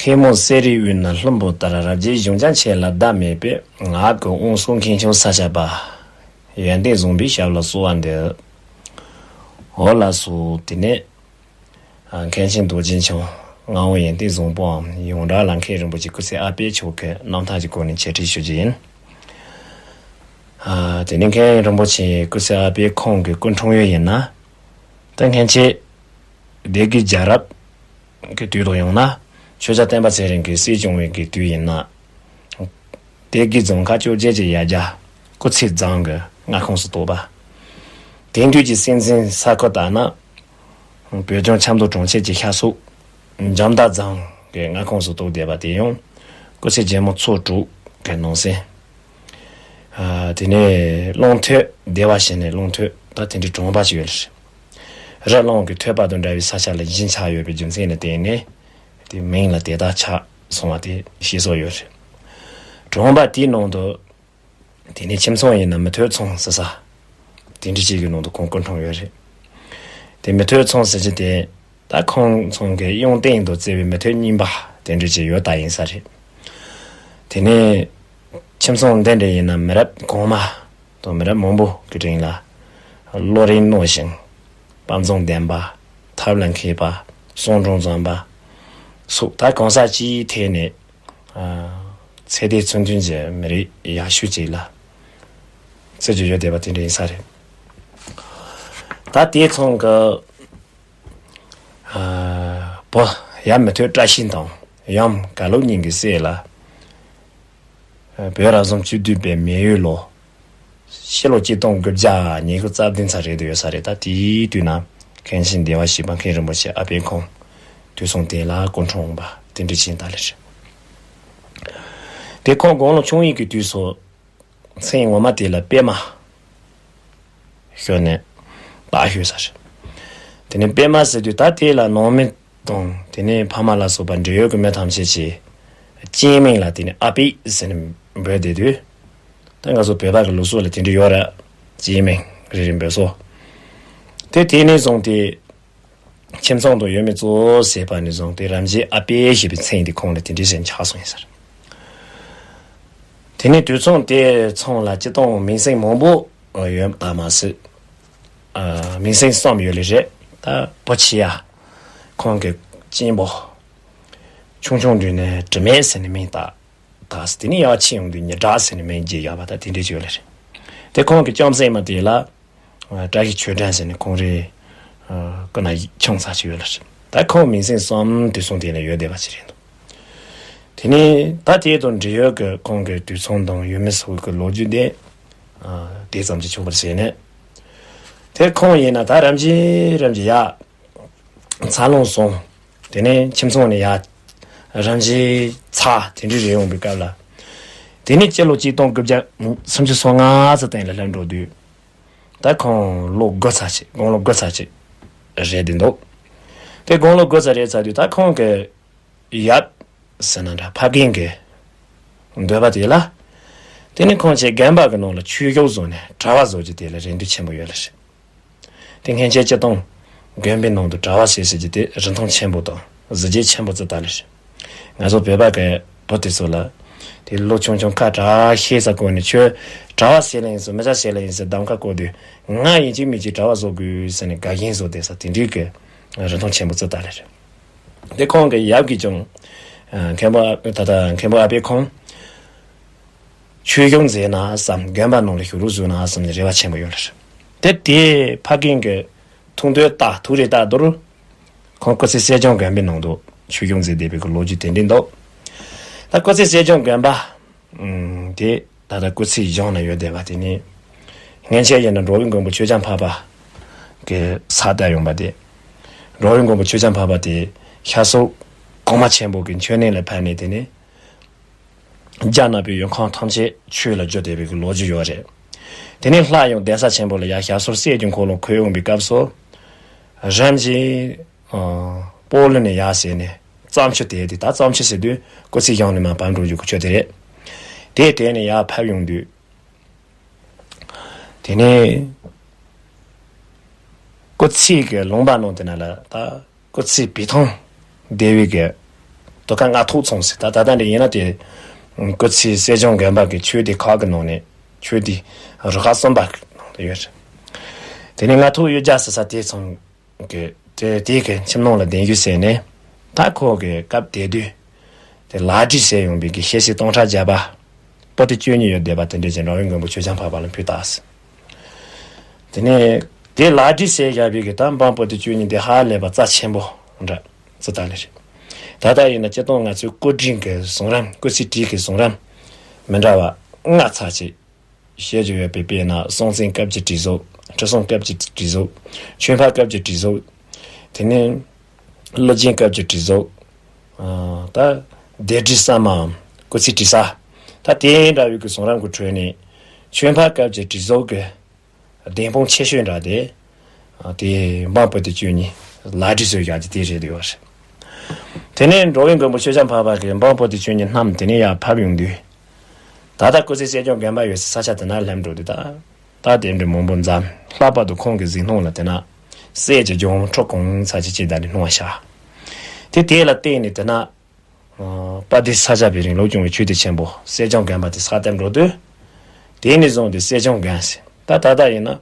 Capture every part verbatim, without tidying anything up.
མཁན་མོ་གསེར་རིའི་དབུས་ན་ལྷུན་པོ་ལྟར། རབ་རྒྱས་གཞུང་ཀྱང་ཆེ་ལ་ཟླ་མེད་པས། ངག་གི་དབང་སོགས་མཁན་ཆུང་ས་སྐྱ་པ། ཡོན་ཏན་བཟང་པོའི་ཞབས་ལ་གསོལ་བ་འདེབས། འོ་ལགས་སོ། དེ་ནས་ཨ་མཁན་ཆེན་རྡོ་རྗེ་འཆང་ངག་དབང་ཡོན་ཏན་བཟང་པོའམ་ཡོངས་གྲགས་ལ་མཁན་རིན་པོ་ཆེ་སྐུ་ཚེ་ཨ་པའི་མཆོག་གི་རྣམ་ཐར་གྱི་སྐོར་ནས་འཆད་ཁྲིད་ཞུ་རྒྱུ་ཡིན། ཨ་དེ་ནས་མཁན་རིན་པོ་ཆེ་སྐུ་ཚེ་ཨ་པའི་ཁོང་གི་སྐུ་འཁྲུངས་ཡུལ་ཡིན་ན། ད་མཁན་ཆེན་སྡེ་དགེ་རྒྱལ་རབས་ཀྱི་དུས་དང་ཡང་ན་ཆོས་རྒྱལ་བསྟན་པ་ཚེ་རིང་གི་སྲིད་སྐྱོང་བའི་གི་དུས་ཡིན་ན། སྡེ་དགེ་རྫོང་ཁག་བཅོ་བརྒྱད་ཀྱི་ཡ་གྱལ་སྐུ་ཚེ་རྫོང་གི་མངའ་ཁོངས་སུ་གཏོགས་པ། དེང་དུས་ཀྱི་སྲིད་འཛིན་ས་ཁུལ་ལྟར་ན། བོད་ལྗོངས་ཆབ་མདོ་གྲོང་ཁྱེར་གྱི་ཤར་ཕྱོགས་འཇམ་མདའ་རྫོང་གི་མངའ་ཁོངས་སུ་གཏོགས་བསྡད་པ་དེ་ཡང་སྐུ་ཚེ་རྒྱལ་མོ་ཚོ་དྲུག་གི་ནང་གསེས། ཨ་དེ་ནས་གླང་ཐོད་སྡེ་བ་ཞེས་ནས་གླང་ཐོད་ད་དེ་འདྲའི་གྲོང་པ་ཞིག་ཡོད་རེད། རི་གླང་གི་ཐོད་པ་དང་འདྲ་བའི་ས་ཆ་ལ་གཞིས་ཆགས་ཡོད་པའི་རྒྱུ་མཚན་ལ་བརྟེན་ནས་དེ་མིང་ལ་དེ་ལྟར་ཆགས་སོང་བ་དེ་ཤེས་སོ་ཡོད་རེད། གྲོང་པ་དེའི་ནང་དུ་དེ་ནས་ཁྱིམ་ཚང་ཡིན་ན་མི་ཐོད་ཚང་ཟེར་ས་དེ་འདྲ་ཅིག་གི་ནང་དུ་ཁོང་སྐུ་འཁྲུངས་ཡོད་རེད། དེ་མི་ཐོད་ཚང་ཟེར་གྱི་དེ། ད་ཁོང་ཚང་གི་གཡང་སྟེང་དུ་བརྩེ་བའི་མི་ཐོད་རྙིང་པ་དེ་འདྲ་ཅིག་ཡོད་ད་ཡིན་ས་རེད། དེ་ནས་ཁྱིམ་ཚང་འདི་འདྲ་ཡིན་ན་མི་རབས་གོང་མ་དང་མི་རབས་མང་པོ་གི་རིང་ལ་བློ་རིག་རྣོ་ཞིང་དཔའ་མཛངས་ལྡན་པ། ཐབས་ལ་མཁས་པ། གསང་གྲུང་འཛོམས་པ་སོགས་ད་གང་ཟག་སྤྱིའི་ཐད་ནས་ཨ་ཚད་ལྡན་ཚུལ་མཐུན་གྱི་མི་རིགས་ཡག་ཤོས་ཅིག་ལ་བརྩི་རྒྱུ་ཡོད་བསྡད་པ་དེ་འདྲ་ཡིན་ས་རེད། ད་དེ་ཚང་གི་ཨ་བུ་ཡབ་མི་ཐོད་བཀྲ་ཤིས་དང་ཡུམ་དགའ་ལོ་གཉིས་ཀྱི་སྲས་ལ། ཨ་བོད་རབ་བྱུང་བཅུ་བདུན་པའི་མེ་ཡོས་ལོ། ཕྱི་ལོ་གཅིག་སྟོང་དགུ་བརྒྱ་ཉི་ཤུ་རྩ་བདུན་ཙམ་རེད་འདུག་ཡོད་ས་རེད། ད་དེའི་དུས་ན་མཁན་ཆེན་སྡེ་བ་བཞི་པ་མཁན་རིན་པོ་ཆེ་ཨ་པའི་ཁོང་དུས་སང་དེ་ལ་སྐུ་འཁྲུངས་པ་དེ་འདྲ་ཅིག་ད་ལེ་རེད། དེ་ཁོང་དགུང་ལོ་ཆུང་ཡིན་གྱི་དུས་སུ། མཚན་ངོ་མ་དེ་ལ་པད་མ་ཞུས་ནས་བཏགས་ཡོད་ས་རེད། དེ་ནས་པད་མ་ཟེར་དུས་ད་དེ་ལ་ནང་མི་དང་དེ་ནས་ཕ་མ་ལ་སོགས་པ་འབྲེལ་ཡོད་ཀྱི་མི་ཐམས་ཅད་ཀྱིས་སྐྱེས་མིང་ལ་དེ་ནས་ཨ་པད་ཟེར་ནས་འབོད་བསྡད་དུས། ད་ང་ཚོ་བོད་པ་གི་ལུགས་སྲོལ་ལ་དེ་འདྲ་ཡོད་རེད། སྐྱེས་མིང་རེ་རེ་འབོད་སྲོལ། དེ་དེ་ནས་བཟུང་སྟེ། ཁྱིམ་ཚང་དུ་ཡོད་མི་གཙོ་བོ་ཟེར་བ་ནས་བཟུང་སྟེ་རབ་བྱེད་ཨ་པད་ཞེས་པའི་མཚན་དེ་ཁོང་ལ་དེ་འདྲའི་ཞེས་ཆགས་སོང་ཡིན་ཟེར། དེ་ནས་དུས་མཚུངས་དེ་མཚུངས་ལ་སྤྱིར་བཏང་མིང་སྲིང་མང་པོ་ཡོད་པ་མ་ཟད། ཨ་མིང་སྲིང་གསུམ་ཡོད་ལེ་རེད། ད་བུ་ཆེ་ཡ་ཁོང་གི་གཅེན་པོ། ཆུང་ཆུང་དུས་ནས་དྲི་མེད་ཟེར་ནས་མིང་བཏགས། ད་དེ་ནས་ཡར་ཆེ་ཡོང་དུས་ཉི་གྲགས་ཟེར་ནས་མིང་བརྗེས་ཡོད་པ་ད་དེ་འདྲའི་ཅིག་ཡོད་ལེ་རེད། དེ་ཁོང་གི་ལྕམ་སྲིང་མ་དེ་ལ། བཀྲ་ཤིས་ཆོས་སྒྲོན་ཟེར་ནས་ཁོང་རེ་སྐུ་ན་ཆུང་ཙག་ཅིག་ཡོད་ལ་རེད། ད་ཁོང་མིང་སྲིང་གསུམ་དུས་སང་དེ་ལ་ཡོད་བསྡད་པ་ཅིག་རེད་འདུག་དེ་ནས་ད་དེ་དང་འབྲེལ་ཡོད་ཀྱི་ཁོང་གི་དུས་མཚུངས་དང་ཡུལ་མི་སོགས་ཀྱི་ལོ་རྒྱུས་དེ་དེ་ཙམ་གྱིས་ཆོག་པར་བྱས་ནས། དེ་ཁོང་ཡིན་ན་ད་རབ་བྱེད་རབ་བྱེད་ཡ། འཚར་ལོངས་སོང་། དེ་ནས་ཁྱིམ་ཚང་ནས་ཡ། རབ་བྱེད་ཚ་དེ་འདྲ་རེད་ཡོང་པའི་སྐབས་ལ། དེ་ནས་སྤྱི་ལོ་གཅིག་སྟོང་དགུ་བརྒྱ་སུམ་ཅུ་སོ་ལྔ་ཙམ་སྟེང་ལ་སླེབས་འགྲོ་དུས། ད་ཁོང་ལོ་དགུ་ཙམ་ཅིག་དགུང་ལོ་དགུ་ཙམ་ཅིག་རེད་དེ་འདུག་དེ་དགུང་ལོ་དགུ་ཙམ་རེད་ཚར་དུས་ད་ཁོང་གི་ཡབ་ཟེར་ན་འདྲ་ཕ་རྒན་གྱི་འདོད་པ་དེ་ལ། དེ་ནི་ཁོང་ཆེ་རྒན་པ་གི་ནང་ལ་ཆོས་ཞུགས་བཟོ་ནས་གྲྭ་པ་བཟོ་རྒྱུ་དེ་ལ་རེ་འདུན་ཆེན་པོ་ཡོད་ལ་རེད། དེ་སྔན་ཆད་སྤྱིར་བཏང་དགོན་པའི་ནང་དུ་གྲྭ་པ་བྱེད་ཟེར་རྒྱུ་དེ་རིན་ཐང་ཆེན་པོ་དང་གཟི་བརྗིད་ཆེན་པོ་བརྩི་ད་ལེ་རེད། ང་ཚོ་བོད་པ་གི་བུ་དེ་ཚོ་ལ་དེ་ལོ་ཆུང་ཆུང་ཁ་གྲག་ཤེས་ས་གོ་ནས་ཁྱོད་གྲྭ་པ་བྱེད་ལ་ཡིན་ཟེར་མི་ཆ་བྱེད་ལ་ཡིན་ཟེར་གདམ་ཁ་བསྐོར་དུས་ང་ཡིན་གཅིག་མིན་གཅིག་གྲྭ་པ་བཟོ་དགོས་ཟེར་ནས་དགའ་ཞེན་བཟོ་བསྡད་ས་དེ་འདྲའི་གི་རིན་ཐང་ཆེན་པོ་བརྩི་ད་ལེ་རེད། དེ་ཁོང་གི་ཡབ་ཀྱིས་ཀྱང་མཁན་པོ་ད་ལྟ་མཁན་པོ་ཨ་ཕས་ཁོང་ཆོས་ཞུགས་མཛད་ན་བསམ་དགོན་པ་ནང་ལ་ཞུགས་རོགས་བཟོས་ན་བསམ་ནས་རེ་བ་ཆེན་པོ་ཡོད་ལ་རེད། དེ་དེ་ཕ་རྒན་གྱི་ཐུགས་འདོད་ལྟར་ཐུགས་རེ་ལྟར་དུ་ཁོང་སྐུ་ཚེ་སྲས་ལྗོངས་དགོན་པའི་ནང་དུ་ཆོས་ཞུགས་མཛད་བསྡད་པའི་གི་ལོ་རྒྱུས་དེ་འདྲ་འདུག་ད་སྐུ་ཚེ་སྲས་ལྗོངས་དགོན་པ་དེ་ད་ལྟ་སྐུ་ཚེའི་གཞུང་ན་ཡོད་བསྡད་པ་དེ་ནི་སྔན་ཆད་ཡིན་ན་འགྲོ་བའི་མགོན་པོ་ཆོས་རྒྱལ་འཕགས་པ་གི་ས་བལྟ་ཡོང་པ་དེ། འགྲོ་བའི་མགོན་པོ་ཆོས་རྒྱལ་འཕགས་པ་དེ་ཤར་ཕྱོགས་གོང་མ་ཆེན་པོ་གི་མཆོད་གནས་ལ་ཕེབས་ནས་དེ་ནི། རྒྱ་ནག་པའི་ཡོང་ཁུངས་ཐམས་ཅད་ཆོས་ལ་བསྒྱུར་བསྡད་པའི་ལོ་རྒྱུས་ཡོད་རེད། དེ་ནས་སླར་ཡང་གདན་ས་ཆེན་པོ་ལ་ཡར་ཞབས་སོར་སྲས་ཀྱི་འཁོར་ལོ་འཁོད་ཡོང་བའི་སྐབས་སུ། རིམ་བཞིན་སྤོ་ལོ་ནས་ཡར་ཟེར་ནས་རྩྭ་མཆོག་དེ་དེ་ད་རྩྭ་མཆོག་ཟེར་དུས་སྐུ་ཚེ་གཞུང་ནས་མར་བབས་འགྲོ་རྒྱུ་གི་ཆོས་དེ་རེད། དེ་དེ་ནས་ཡར་ཕེབས་ཡོང་དུས། དེ་ནས་སྐུ་ཚེ་གི་ལུང་པ་ནང་དེ་ན་ལ་ད། སྐུ་ཚེ་བི་ཐང་སྡེ་བའི་གི་ དེ་ག་སྔ་ཐོག་ཚང་ཟེར། ད་ད་ལྟ་འདི་ཡིན་ན་དེ་སྐུ་ཚེ་སྲས་ལྗོངས་དགོན་པ་གི་ཆོས་སྡེ་ཁག་གི་ནང་ནས་ཆོས་སྡེ་རུ་ཁག་གསུམ་པ་གི་ནང་དུ་ཡོད་རེད། དེ་ནས་སྔ་ཐོག་གཡུལ་རྒྱག་ཟེར་ས་དེ་ཚང་གི་དེ་དེ་གི་ཁྱིམ་ནང་ལ་གདན་ཞུས་ཟེར་ནས། ད་ཁོ་གི་སྐབས་དེ་དུས་དེ་ལག་བྲིས་ཟེར་ཡོང་བའི་གི་ཤེར་ཕྱིན་སྟོང་ཕྲག་བརྒྱ་པ་པོ་ཏི་བཅུ་གཉིས་ཡོད་བསྡད་པ་དེ་འདྲས་ཀྱི་འགྲོ་བའི་མགོན་པོ་ཆོས་རྒྱལ་འཕགས་པ་ལ་ཕུལ་ད་ཟེར། དེ་ནས་དེ་ལག་བྲིས་ཟེར་བཞག་པའི་གི་ད་འབངས་པོ་ཏི་བཅུ་གཉིས་དེ་ཧ་ལས་པ་རྩ་ཆེན་པོ་འདྲ་ཙི་ད་ལེ་རེད། ད་ལྟ་ཡིན་ན་སྤྱིར་བཏང་ང་ཚོའི་སྐུ་བྲིས་ཀྱི་བཟུང་རིམ། སྐུ་ཚེ་བྲིས་ཀྱི་བཟུང་རིམ་མི་འདྲ་བ་ལྔ་ཚར་གཅིག་བཤད་རྒྱུ་ཡོད་པའི་དཔེར་ན་སྲོང་བཙན་སྐབས་ཀྱི་བྲིས་གཟུགས། ཁྲི་སྲོང་སྐབས་ཀྱི་བྲིས་གཟུགས། ཆོས་འཕགས་སྐབས་ཀྱི་བྲིས་གཟུགས། དེ་ནས་ཀླུ་རྒྱལ་སྐབས་ཀྱི་བྲིས་གཟུགས། ཨ། ད་སྡེ་བྲིས་ས་མའམ་སྐུ་ཚེ་བྲིས་ས། ད་དེ་འདྲ་བའི་གི་བཟུང་རིམ་གྱི་ཁྲོད་ནས་ཆོས་འཕགས་སྐབས་ཀྱི་བྲིས་གཟུགས་ཀྱི་བདེན་དཔང་ཆེ་ཤོས་འདྲ་དེ། ཨ། དེ་འབངས་པོ་ཏི་བཅུ་གཉིས་ལག་བྲིས་བཟོས་བཞག་རྒྱུ་དེ་རེད་འདུག་བ། དེ་ནས་འགྲོ་བའི་མགོན་པོ་ཆོས་རྒྱལ་འཕགས་པ་གིས་འབངས་པོ་ཏི་བཅུ་གཉིས་བསྣམས་དེ་ནས་ཡར་ཕེབས་ཡོང་དུས། ད་ལྟ་སྐུ་ཚེ་སྲས་ལྗོངས་དགོན་པ་ཡོད་སའི་ས་ཆ་དེ་ན་སླེབས་འགྲོ་དུས། ད་ད་དེ་འདྲའི་མང་པོ་འཛོམས། ལྷག་པར་དུ་ཁོང་གི་གཟིགས་སྣང་ལ་དེ་ན་སྲས་ཀྱི་ལྗོངས་ཁྲོ་གང་ཚ་ཅིག་ཅིག་ད་ནི་སྣང་བ་ཤར། དེ་དེ་ལ་བརྟེན་ནས་དེ་ན། ཨ། དཔལ་ལྡན་ས་སྐྱ་པའི་རིང་ལུགས་སྐྱོང་བའི་ཆོས་སྡེ་ཆེན་པོ་སྲས་ལྗོངས་དགོན་པ་དེ་ས་སྟེང་འགྲོ་དུས། དེ་ནས་བཟུང་སྟེ་སྲས་ལྗོངས་དགོན་ཟེར། ད་ད་ལྟ་ཡིན་ན་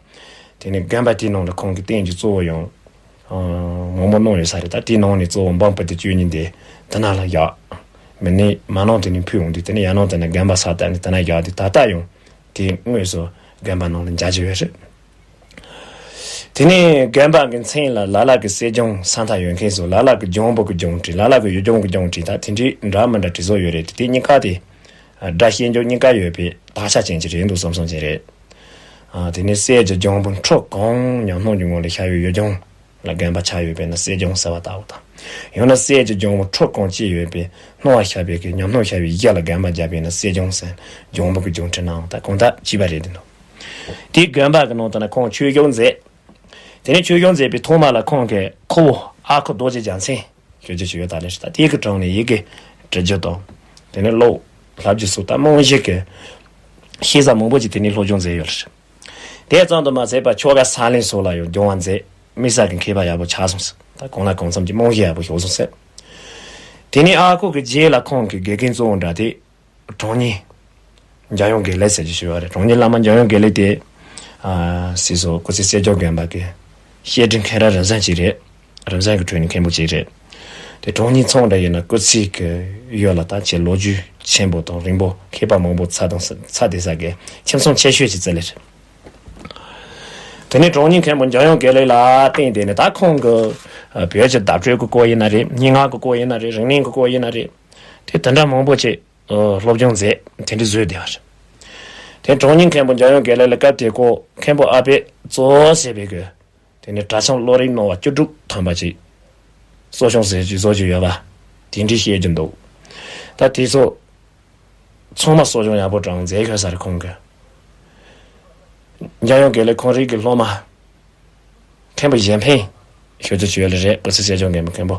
དེ་ནས་དགོན་པ་དེའི་ནང་ལ་ཁོང་གི་རྟེན་གྱི་གཙོ་བོ་ཡང་། ཨ། མང་པོ་གནང་ཡོད་ས་རེད། ད་དེའི་ནང་ནས་གཙོ་བོ་འབངས་པོ་ཏི་བཅུ་གཉིས་དེ་དེ་ན་ལ་བཞག་མི་ནས་མ་ནང་དེ་ནས་ཕུལ་འོང་དུས། དེ་ནས་ཡར་ནང་དེ་ན་དགོན་པ་ས་སྟེང་ནས་དེ་ན་བཞག་དུས། ད་ལྟ་ཡང་དེ་དངོས་སུ་དགོན་པ་ནང་ལ་མཇལ་རྒྱུ་ཡོད་རེད། དེ་ནས་དགོན་པ་གི་མཚན་ལ་ལ་ལ་གི་སྲས་ལྗོངས་ས་མཐའ་ཡོད་མཁན་སོགས། ལ་ལ་གི་ལྗོངས་པོ་གི་ལྗོངས་བྲིས། ལ་ལ་གི་ཡུལ་ལྗོངས་གི་ལྗོངས་བྲིས། ད་དེ་འདྲའི་འདྲ་མི་འདྲ་བྲིས་སྲོལ་ཡོད་རེད། དེ་གཉིས་ཀ་དེ་སྒྲ་བཤད་འཇོག་གཉིས་ཀ་ཡོད་པའི་དག་ཆ་ཅན་གྱི་རེད་འདུག་བསམ་བསམ་བྱས་རེད། ཨ། དེ་ནས་སྲས་ཀྱི་ལྗོངས་པོ་ཁྲོ་གང་ཉམས་སྣང་གི་ངོ་ལ་ཤར་བའི་ཡུལ་ལྗོངས་ལ་དགོན་པ་ཆགས་ཡོད་པས་ན་སྲས་ལྗོངས་ཟེར་བ་ལྟ་བུ་དང་། ཡང་ན་སྲས་ཀྱི་ལྗོངས་པོ་ཁྲོ་གང་སྐྱེས་ཡོད་པའི་སྣང་བ་ཤར་བའི་གི་ཉམས་སྣང་ཤར་བའི་གཞི་ལ་དགོན་པ་བརྒྱབ་པས་ན་སྲས་ལྗོངས་ཟེར། ལྗོངས་པོ་གི་ལྗོངས་བྲིས་ནའང་ད་གང་ལྟར་བྲིས་པ་རེད་འདུག་དེའི་དགོན་པ་གི་ནང་དུ་ན་ཁོང་ཆོས་ཞུགས་མཛད། དེ་ནས་ཆོས་ཞུགས་མཛད་པའི་ཐོག་མ་ལ་ཁོང་གི་ཁོ་བོ་ཨ་ཁུ་རྡོ་རྗེ་རྒྱལ་མཚན་ཞུ་རྒྱུ་ཞིག་ཡོད་ད་ལེ་ཞེས། ད་དེའི་གི་དྲུང་ནས་ཡི་གེ་འབྲི་རྒྱུ་དང་། དེ་ནས་ཀློག་ལྷབ་རྒྱུ་སོགས་ད་རྨང་གཞི་གི་ཤེས་བྱ་མང་པོ་ཅིག་དེ་ནས་སློབ་སྦྱོང་མཛད་ཡོད་ལེ་ཞེས། དེ་ཙམ་དུ་མ་ཟད་པར་ཆོ་ག་ས་ལེན་སོགས་ལ་ཡང་སྦྱོང་བ་མཛད། དམིགས་བསལ་གྱི་མཁས་པ་ཡག་པོ་ཆགས་སོང་ཟེར། ད་གང་ལ་གང་འཚམ་གྱི་རྨང་གཞི་ཡག་པོ་ཞོག་སོང་ཟེར། དེ་ནས་ཨ་ཁུ་གི་རྗེས་ལ་ཁོང་གི་དགེ་རྒན་གཙོ་བོ་འདྲ་དེ། གྲོང་ཉིད་འཇམ་དབྱངས་དགེ་ལེགས་ཟེར་གྱི་ཞུ་བ་རེད། གྲོང་ཉིད་བླ་མ་འཇམ་དབྱངས་དགེ་ལེགས་དེ། ཨ། སྲིད་སོགས་སྐུ་ཚེ་སྲས་ལྗོངས་དགོན་པ་གི་བཤད་སྒྲུབ་མཁན་རབས་རིམ་བཟང་ཅིག་རེད། རིམ་བཟང་གི་ཁྲོད་ནས་མཁན་པོ་ཅིག་རེད། དེ་གྲོང་ཉིད་ཚང་འདྲ་ཡིན་ན་སྐུ་ཚེ་གི་ཡུལ་ལ་ད་ཆེས་ལོ་རྒྱུས་ཆེན་པོ་དང་རིང་པོ་མཁས་པ་མང་པོ་ཚ་དང་ཚ་དེ་ས་གི་ཁྱིམ་ཚང་ཆེ་ཤོས་ཅིག་བརྩི་ལེ་རེད། དེ་ནས་གྲོང་ཉིད་མཁན་པོ་འཇམ་དབྱངས་དགེ་ལེགས་ལ་བརྟེན་ཏེ་ནས་ད་ཁོང་གི་བོད་ཀྱི་བརྡ་སྤྲོད་ཀྱི་སྐོར་ཡིན་ན་རེད། སྙན་ངག་གི་སྐོར་ཡིན་ན་རེད། རིག་གནས་ཀྱི་སྐོར་ཡིན་ན་རེད། དེ་དེ་འདྲ་མང་པོ་ཅིག་སློབ་སྦྱོང་མཛད། དེ་འདྲ་བཟོས་བསྡད་པ་རེད། དེ་གྲོང་ཉིད་མཁན་པོ་འཇམ་དབྱངས་དགེ་ལེགས་ལ་སྐབས་དེ་ཁོ་མཁན་པོ་ཨ་ཕས་གཙོ་བོ་བྱས་པའི་གི་དེ་ནས་གྲྭ་ཆུང་བློ་རིག་རྣོ་བ་བཅུ་དྲུག་ཐམ་པ་ཅིག་གསོ་སྐྱོང་ཟེར་གྱི་བཟོ་རྒྱུ་ཡོད་པ་དེ་འདྲའི་བཤད་རྒྱུ་འདུག་ད་དེ་ཚོ་ཚང་མ་གསོ་སྐྱོང་ཡག་པོ་དྲང་མཛད་ཡོད་ས་རེད་ཁོང་གི། འཇམ་དབྱངས་དགེ་ལེགས་ཁོང་རང་གི་སློབ་མ། མཁན་པོ་གཞན་ཕན་ཞུ་རྒྱུ་ཅིག་ཡོད་ལེ་རེད། སྐུ་ཚེ་སྲས་ལྗོངས་དགོན་པའི་མཁན་པོ།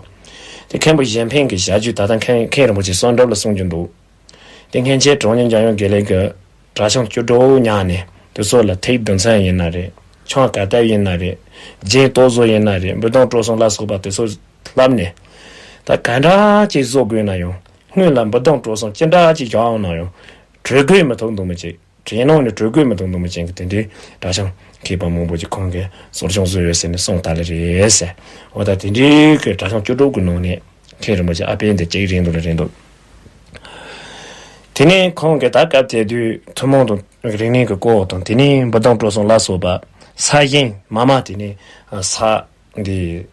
དེ་མཁན་པོ་གཞན་ཕན་གྱི་ཞལ་རྒྱུན་ད་ལྟ་མཁན་མཁན་རིན་པོ་ཆེ་གསོལ་འདེབས་ལ་གསུང་རྒྱུ་འདུག་དེ་སྔོན་ཆད་གྲོང་ཉིད་འཇམ་དབྱངས་དགེ་ལེགས་ཀྱིས་གྲྭ་ཆུང་བཅུ་དྲུག་མྱངས་ནས་དེ་ཚོ་ལ་ཐིག་རྡུལ་ཚོན་ཡིན་ན་རེད། ཆང་ག་ཏབ་ཡིན་ན་རེད། རྒྱན་གཏོར་བཟོ་ཡིན་ན་རེད། འབུད་རྡུང་དཀྲོལ་གསུམ་ལ་སོགས་པ་དེ་ཚོ་བསླབས་ནས། ད་ག་འདྲ་ཅིག་བཟོ་དགོས་ན་ཡང་སྔོན་ལ་འབུད་རྡུང་དཀྲོལ་གསུམ་ཅི་འདྲ་ཅིག་བཞག་འོང་ན་ཡང་བྲོས་དགོས་མི་ཐུབ་འདུག་མི་གཅིག་དྲན་ནང་ནས་གྲོལ་དགོས་མི་འདུག་འདུག་མི་ཅན་གྱི་དེ་འདྲའི་གྲྭ་ཆུང་མཁས་པ་མང་པོ་ཅིག་ཁོང་གིས་གསོ་སྐྱོང་བཟོས་ཡོད་ཟེར་ནས་གསུངས་ད་ལེ་རེད་ཟེར། འོ་ད་དེ་འདྲའི་གི་གྲྭ་ཆུང་བཅུ་དྲུག་གི་ནང་ནས་མཁན་རིན་པོ་ཆེ་ཨ་ཕ་འདི་གཅིག་རེད་འདུག་ལེ་རེད་འདུག་དེ་ནས་ཁོང་གིས་ད་སྐབས་དེ་དུས་ཐུན་མོང་དང་རིག་གནས་ཀྱི་སྐོར་དང་། དེ་ནས་འབུད་རྡུང་དཀྲོལ་གསུམ་ལ་སོགས་པ་ས་གཞན་མ་མ་དེ་ནས་ས་འདི།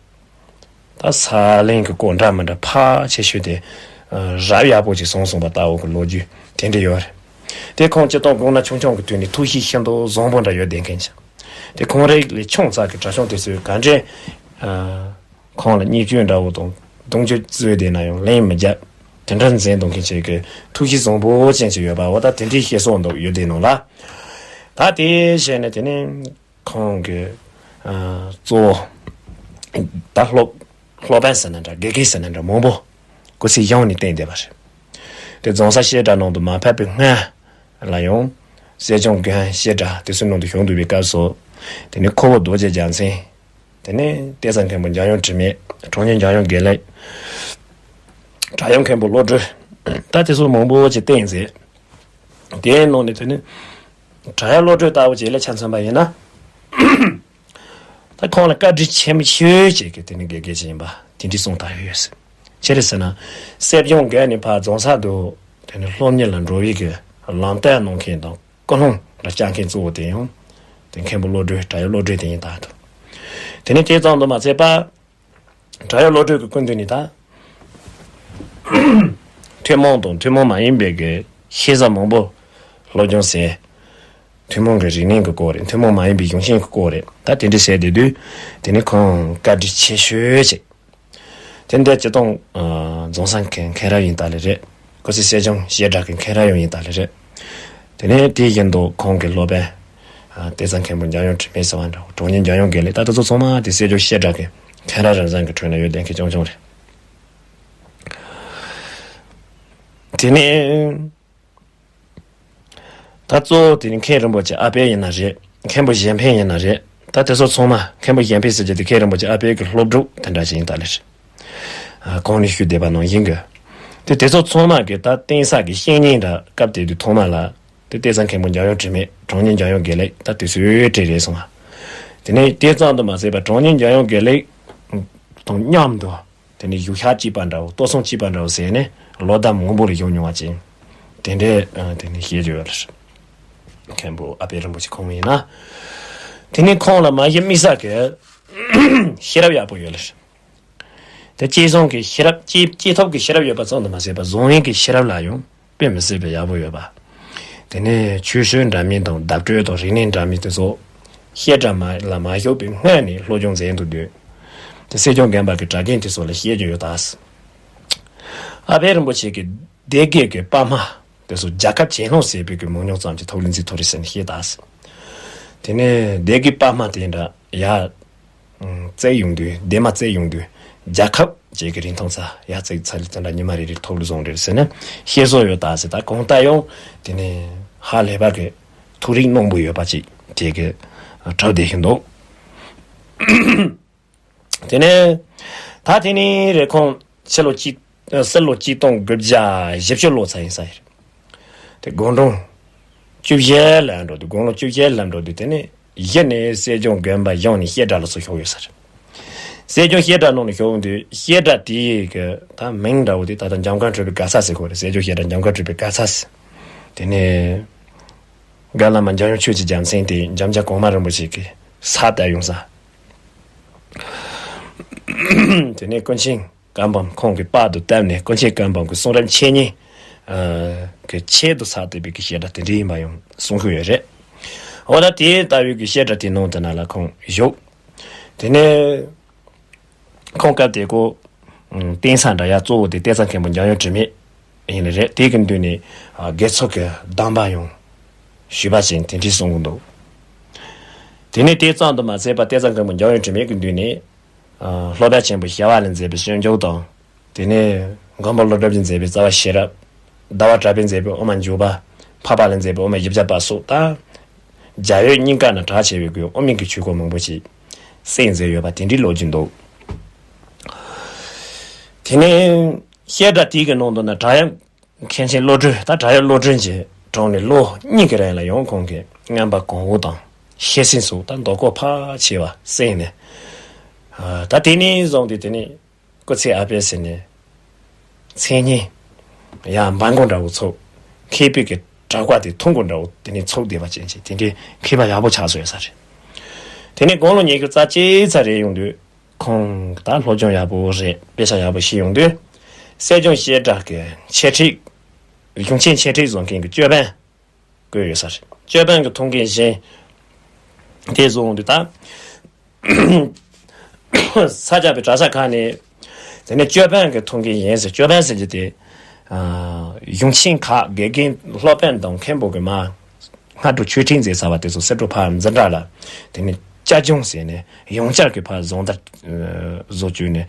ད་ས་གླིང་གི་སྐོར་འདྲ་མི་འདྲ་ཕལ་ཆེ་ཤོས་དེ་རབ་ཡག་པོ་ཅིག་གསུངས་སོང་བ་ལྟ་བུ་གི་ལོ་རྒྱུས་དེ་འདྲ་ཡོད་རེད། དེ་ཁོང་སྤྱིར་བཏང་དགུང་ན་ཆུང་ཆུང་གི་དུས་ནས་ཐུགས་གཤིས་ཤིན་ཏུ་བཟང་པོ་འདྲ་ཡོད་བསྡད་མཁན་ཅིག་དེ་ཁོང་རང་ལས་ཆུང་ཙག་གི་གྲྭ་ཆུང་དེ་ཚོས་ག་འདྲས་ཁོང་ལ་བརྙས་བཅོས་འདྲ་བོ་དང་རྡུང་རྡེག་བཟོས་བསྡད་ན་ཡང་ལན་མི་རྒྱབ། དེ་འདྲ་མཛད་འདུག་མཁན་ཅིག་གི་ཐུགས་གཤིས་བཟང་པོ་ཅན་ཅིག་ཡོད་པ། འོ་ད་དེ་འདྲའི་བཤད་སྲོལ་འདུག་ཡོད་བསྡད་ནོ་ལ། ད་དེ་བྱས་ནས་དེ་ནས། ཁོང་གི་ཨ་གཙོ་བོ་ད་སློབ་སློབ་དཔོན་ཟེར་ན་འདྲ། དགེ་རྒན་ཟེར་ན་འདྲ། མང་པོ་སྐུ་ཚེ་ཡང་ནས་བསྟེན་བསྡད་པ་རེད། དེ་རྫོང་སར་བཤད་གྲྭ་ནང་དུ་མ་ཕེབས་པའི་སྔོན་ལ་ཡང་སྲས་ལྗོངས་དགོན་བཤད་གྲྭ་དེ་ཚོའི་ནང་དུ་བཞུགས་འདུག་པའི་སྐབས་སུ། དེ་ནས་ཁོ་བོ་རྡོ་རྗེ་རྒྱལ་མཚན། དེ་ནས་གཏེར་གསར་མཁན་པོ་འཇམ་དབྱངས་དྲི་མེད། གྲོང་ཉིད་འཇམ་དབྱངས་དགེ་ལེགས། བྲག་གཡབ་མཁན་པོ་བློ་གྲོས། ད་དེ་ཚོ་མང་པོ་ཅིག་བསྟེན་མཛད། དེའི་ནང་ནས་དེ་ནི་བྲག་གཡབ་བློ་གྲོས་ལྟ་བུ་ཅིག་ལ་ཆ་མཚོན་པ་ཡིན་ན། ད་ཁོང་ལ་བཀའ་དྲིན་ཆེན་པོ་ཤོས་ཅིག་གི་དེ་ནི་དགེ་རྒན་ཅིག་ཡིན་པ་དེ་འདྲའི་གསུངས་བཏང་ཡོད་ཟེར། ཅི་རེད་ཟེར་ན། སྲིད་སྐྱོང་སྒེར་ནས་ཕར་རྫོང་སར་དུ་དེ་ནི་སློབ་གཉེར་ལ་འགྲོ་བའི་གི་ལམ་སྟོན་གནང་མཁན་དང་ཀུན་སློང་ལ་བཅངས་མཁན་གཙོ་བོ་དེ་ཡང་དེ་མཁན་པོ་བློ་གྲོས། བྲག་གཡབ་བློ་གྲོས་དེ་ཡིན་ད་དུ། དེ་ནི་དེ་ཙམ་དུ་མ་ཚད་པ། བྲག་གཡབ་བློ་གྲོས་ཀྱི་སྐུ་མདུན་ནས་ད་ཐུན་མོང་དང་ཐུན་མོང་མ་ཡིན་པའི་གི་ཤེས་བྱ་མང་པོ་སློབ་སྦྱོང་བྱས། ཐུན་མོང་གི་རིག་གནས་ཀྱི་སྐོར་རེད། ཐུན་མོང་མ་ཡིན་པའི་གཞུང་ཤེས་ཀྱི་སྐོར་རེད། ད་དེ་འདྲ་བྱས་བསྡད་དུས། དེ་ནི་ཁོང་བཀའ་དྲིན་ཆེ་ཤོས་ཅིག་དེ་འདྲ་སྤྱིར་བཏང་། ཨ། རྫོང་སར་མཁན་མཁན་རབས་ཡིན་ད་ལེ་རེད། སྐུ་ཚེ་སྲིད་སྐྱོང་བཤད་གྲྭ་གི་མཁན་རབས་ཡང་ཡིན་ད་ལེ་རེད། དེ་ནས་དེ་བཞིན་དུ་ཁོང་གི་སློབ་དཔོན། ཨ། བསྟན་འཛིན་མཁན་པོ་འཇམ་དབྱངས་དྲི་མེད་ཟེར་བ་འདྲ་བོ། གྲགས་སྙན་འཇམ་དབྱངས་དགེ་ལེགས། ད་དེ་ཚོ་ཚང་མ་དེ་སྲིད་སྐྱོང་བཤད་གྲྭ་གི་མཁན་རབས་རང་བཞིན་གྱི་ཁྲོད་ན་ཡོད་བསྡད་མཁན་རྐྱང་རྐྱང་རེད། དེ་ནས་ད་གཙོ་བོ་དེ་ནི་མཁན་རིན་པོ་ཆེ་ཨ་དཔལ་ཡིན་ན་རེད། མཁན་པོ་གཞན་ཕན་ཡིན་ན་རེད། ད་དེ་ཚོ་ཚང་མ། མཁན་པོ་གཞན་ཕན་ཟེར་རྒྱུ་དེ་མཁན་རིན་པོ་ཆེ་ཨ་དཔལ་གྱི་སློབ་ཕྲུག་དེ་འདྲ་ཞིག་ཡིན་ད་ལེ་རེད། ཨ། གོང་ནས་ཞུས་བསྡད་པ་ནང་བཞིན་གྱི། དེ་དེ་ཚོ་ཚང་མ་གི་ད་བསྟེན་ས་གི་བཤེས་གཉེན་འདྲ་སྐབས་དེ་དུས་ཐོག་མ་ལ། དེ་བསྟན་འཛིན་མཁན་པོ་འཇམ་དབྱངས་དྲི་མེད། གྲགས་སྙན་འཇམ་དབྱངས་དགེ་ལེགས། ད་དེ་ཚོའི་གྲས་རེད་སོང་བ། དེ་ནས་དེ་ཙམ་དུ་མ་ཟད་པར་གྲགས་སྙན་འཇམ་དབྱངས་དགེ་ལེགས་དང་མཉམ་དུ། དེ་ནས་བཞུགས་ཤག་གཅིག་པ་འདྲ་བོ། ལྟོ་ཚང་གཅིག་པ་འདྲ་བོ་ཟེར་ནས་ལོ་ཟླ་མང་པོ་ལ་བཞུགས་མྱོང་བ་ཅིག་དེ་འདྲའི། ཨ། དེ་ནས་བཤད་རྒྱུ་ཡོད་ལ། མཁན་པོ་ཨ་དཔལ་རིན་པོ་ཆེ་ཁོང་ཡིན་ན། དེ་ནས་ཁོང་ལ་མ་གཞི་དམིགས་བསལ་གྱི་ཤེས་རབ་ཡག་པོ་ཡོད་ལ། དེ་སྐྱེས་བཟང་གི་ཤེས་རབ། སྐྱེས། སྐྱེས་ཐོབ་ཀྱི་ཤེས་རབ་ཡོད་པ་ཙམ་དུ་མ་ཟད་པར་བཟང་ངན་གྱི་ཤེས་རབ་ལ་ཡང་དཔེ་མི་སྲིད་པའི་ཡག་པོ་ཡོད་པ། དེ་ནས་ཆོས་སྲོལ་འདྲ་མིན་དང་བརྡ་སྤྲོད་དང་རིག་གནས་འདྲ་མིན་དེ་ཚོ་བཤད་གྲྭ་མ་ལ་མ་ཞུགས་པའི་སྔོན་ནས་སློབ་སྦྱོང་མཛད་འདུག་དུས། དེ་སྲིད་སྐྱོང་རྒན་པ་གི་གྲྭ་རྒན་དེ་ཚོ་ལ་བཤད་རྒྱུ་ཡོད་ད། ཨ་དཔལ་རིན་པོ་ཆེ་གི་སྡེ་དགེ་གི་པདྨ་དེ་ཚོ་རྒྱལ་ཁབ་ཇེ་ལྷོང་ཟེར་བའི་གི་མང་ཉུང་ཙམ་གྱི་ཐོག་ལ་འཛིན་ཐུབ་རེད་ཟེར་ནས་བཤད་ད། དེ་ནས་སྡེ་དགེ་པདྨ་དེ་འདྲ་ཡ། བཙལ་ཡོང་དུས། སྡེ་མ་བཙལ་ཡོང་དུས། རྒྱལ་ཁབ་ཅིག་གི་རིན་ཐང་ཚ་ཡ་བཙལ་ཚར་ལ་དེ་འདྲ་ཉི་མ་རེ་རེ་ཐོབ་ལ་བཟུང་རེད་ཟེར་ནས་བཤད་སྲོལ་ཡོད་ད་ཟེར། ད་གང་ལྟར་ཡང་དེ་ནས་ཧ་ལས་པ་གི་ཐུགས་རིག་རྣོན་པོ་ཡོད་པ་ཅིག་དེ་གི་གྲགས་བསྡད་བཞིན་འདུག་དེ་ནས་ད་དེ་ནས་རེ་ཁོང་ཕྱི་ལོ་གཅིག་སྲིད་ལོ་གཅིག་སྟོང་དགུ་བརྒྱ་བཞི་བཅུ་ལོ་ཙམ་ཡིན་ས་ཡིན། དེ་དགུང་གྲངས་བཅུ་བཞི་ལ་འགྲོ་དུས། དགུང་ལོ་བཅུ་བཞི་ལ་འགྲོ་དུས་དེ་ནས་གཞི་ནས་སྲིད་སྐྱོང་དགོན་པ་གཞུང་ནས་བཤད་གྲྭ་ལ་སོགས་ཞུགས་ཡོད་ས་རེད། སྲིད་སྐྱོང་བཤད་གྲྭ་ནང་ལ་ཞུགས་དུས་བཤད་གྲྭ་དེའི་གི་ད་མིང་འདྲ་བོ་དེ་ད་ལྟ་འཇམ་མགོན་གྲུབ་པའི་ག་ས་ཟེར་གོ་རེད། སྲིད་སྐྱོང་བཤད་གྲྭ་འཇམ་མགོན་གྲུབ་པའི་ག་ས་ཟེར། དེ་ནས་དགའ་བླ་མ་འཇམ་དབྱངས་ཆོས་ཀྱི་རྒྱལ་མཚན་དེ་འཇམ་དབྱངས་གོང་མ་རིན་པོ་ཆེ་གི་ས་བལྟ་ཡོང་ས། དེ་ནས་ཀུན་མཁྱེན་བཀའ་འབུམ་ཁོང་གི་པར་དུ་བཏབ་ནས་ཀུན་མཁྱེན་བཀའ་འབུམ་གྱི་གསུང་རབ་འཆད་ཉན་གྱི་ཆེད་དུ་ཚགས་བསྡད་པའི་གི་བཤད་གྲྭ་དེ་འདྲ་ཡིན་པ་ཡང་གསུང་གི་ཡོད་རེད། འོ་ད་དེ་ལྟ་བུའི་གི་བཤད་གྲྭ་དེའི་ནང་དེ་ན་ལ་ཁོང་བཞུགས། དེ་ནས་ཁོང་སྐབས་དེ་ཀོ་བསྟེན་ས་འདྲ་ཡ་གཙོ་བོ་དེ་བསྟན་འཛིན་མཁན་པོ་འཇམ་དབྱངས་དྲི་མེད་ཡིན་ནི་རེད། དེ་གི་མདུན་ནས་དགེ་ཚུལ་གྱི་གདམས་པ་ཡང་ཞུས་པ་བཞིན་དེ་འདྲ་གསུང་གི་འདུག་དེ་ནས་དེ་ཙམ་དུ་མ་ཟད་པར་བསྟན་འཛིན་མཁན་པོ་འཇམ་དབྱངས་དྲི་མེད་ཀྱི་མདུན་ནས། ཨ། སློབ་དཔོན་ཆེན་པོ་ཞི་བ་ལྷས་མཛད་པའི་སྤྱོད་འཇུག་དང་། དེ་ནས་མགོན་པོ་ཀླུ་སྒྲུབ་ཀྱིས་མཛད་པའི་རྩ་བ་ཤེས་རབ། ཟླ་བ་གྲགས་པས་མཛད་པའི་དབུ་མ་འཇུག་པ། འཕགས་པ་ལྷས་མཛད་པའི་དབུ་མ་བཞི་བརྒྱ་པ་སོགས་དང་། རྒྱ་ཡོད་རྙིང་ཀ་ན་གྲགས་ཆེ་བའི་དབུ་མའི་གི་ཆོས་སྐོར་མང་པོ་ཞིག་གསན་མཛད་ཡོད་པ་དེ་འདྲའི་ལོ་རྒྱུས་འདུག་དེ་ནས་བཤད་གྲྭ་དེའི་གི་ནང་དུ་ན་བྲག་གཡབ་མཁན་ཆེན་བློ་གྲོས། ད་བྲག་གཡབ་བློ་གྲོས་ཀྱི་གྲོངས་ནས་ལོ་གཉིས་ཀྱི་རིང་ལ་ཡང་ཁོང་གིས་རྔན་པ་གོང་འོག་དང་ཤེས་ཚད་སོགས་ད་མདོ་སྐོར་ཕལ་ཆེ་བ་གསན་ནས། ཨ། ད་དེ་ནས་བཟུང་སྟེ་དེ་ནས་སྐུ་ཚེ་ཨ་ཕའི་ཟེར་ནས་མཚན་སྙན་ཡང་འབའ་འགོ་འདྲ་བོ་ཚོགས། མཁས་པའི་གི་གྲགས་པ་དེ་ཐུང་གོ་འདྲ་བོ་དེ་ནས་ཚོགས་བསྡད་པ་ཅན་ཅིག་དེ་འདྲའི་མཁས་པ་ཡག་པོ་ཆགས་སོང་ཡོད་ས་རེད། དེ་ནས་དགུང་ལོ་ཉི་ཤུ་རྩ་གཅིག་ཙམ་རེད་ཡོང་དུས། ཁོང་ད་སློབ་སྦྱོང་ཡག་པོ་རེད། དཔེ་ཆ་ཡག་པོ་ཤེས་ཡོང་དུས། སྲིད་སྐྱོང་བཤད་གྲྭ་གི་འཆད་ཁྲིད། གཞུང་ཆེན་འཆད་ཁྲིད་བཟོ་མཁན་གྱི་ཅོད་པན་བསྐོས་ཡོད་ས་རེད། ཅོད་པན་གྱི་ཐུགས་འགན་བཞེས། དེ་བཟོ་འོང་དུས་ད། ས་སྐྱ་པའི་གྲྭ་ས་ཁག་ནས། དེ་ནས་ཅོད་པན་གྱི་ཐུགས་འགན་བཞེས་ཟེར། ཅོད་པན་ཟེར་རྒྱུ་དེ། ཨ། གཞུང་ཆེན་ཁག་དགེ་རྒན་སློབ་དཔོན་དང་མཁན་པོ་གི་མ། སྔ་དྲོ་ཆོས་ཁྲིད་མཛད་ཚར་བ་དེ་ཚོ་སེར་པྲོ་ཕར་འཛིན་གྲྭ་ལ། དེ་ནས་བསྐྱར་སྦྱོང་ཟེར་ནས་ཡང་བསྐྱར་གྱི་ཕར་སྦྱོང་བརྡར་བཟོ་བཅུག་ནས་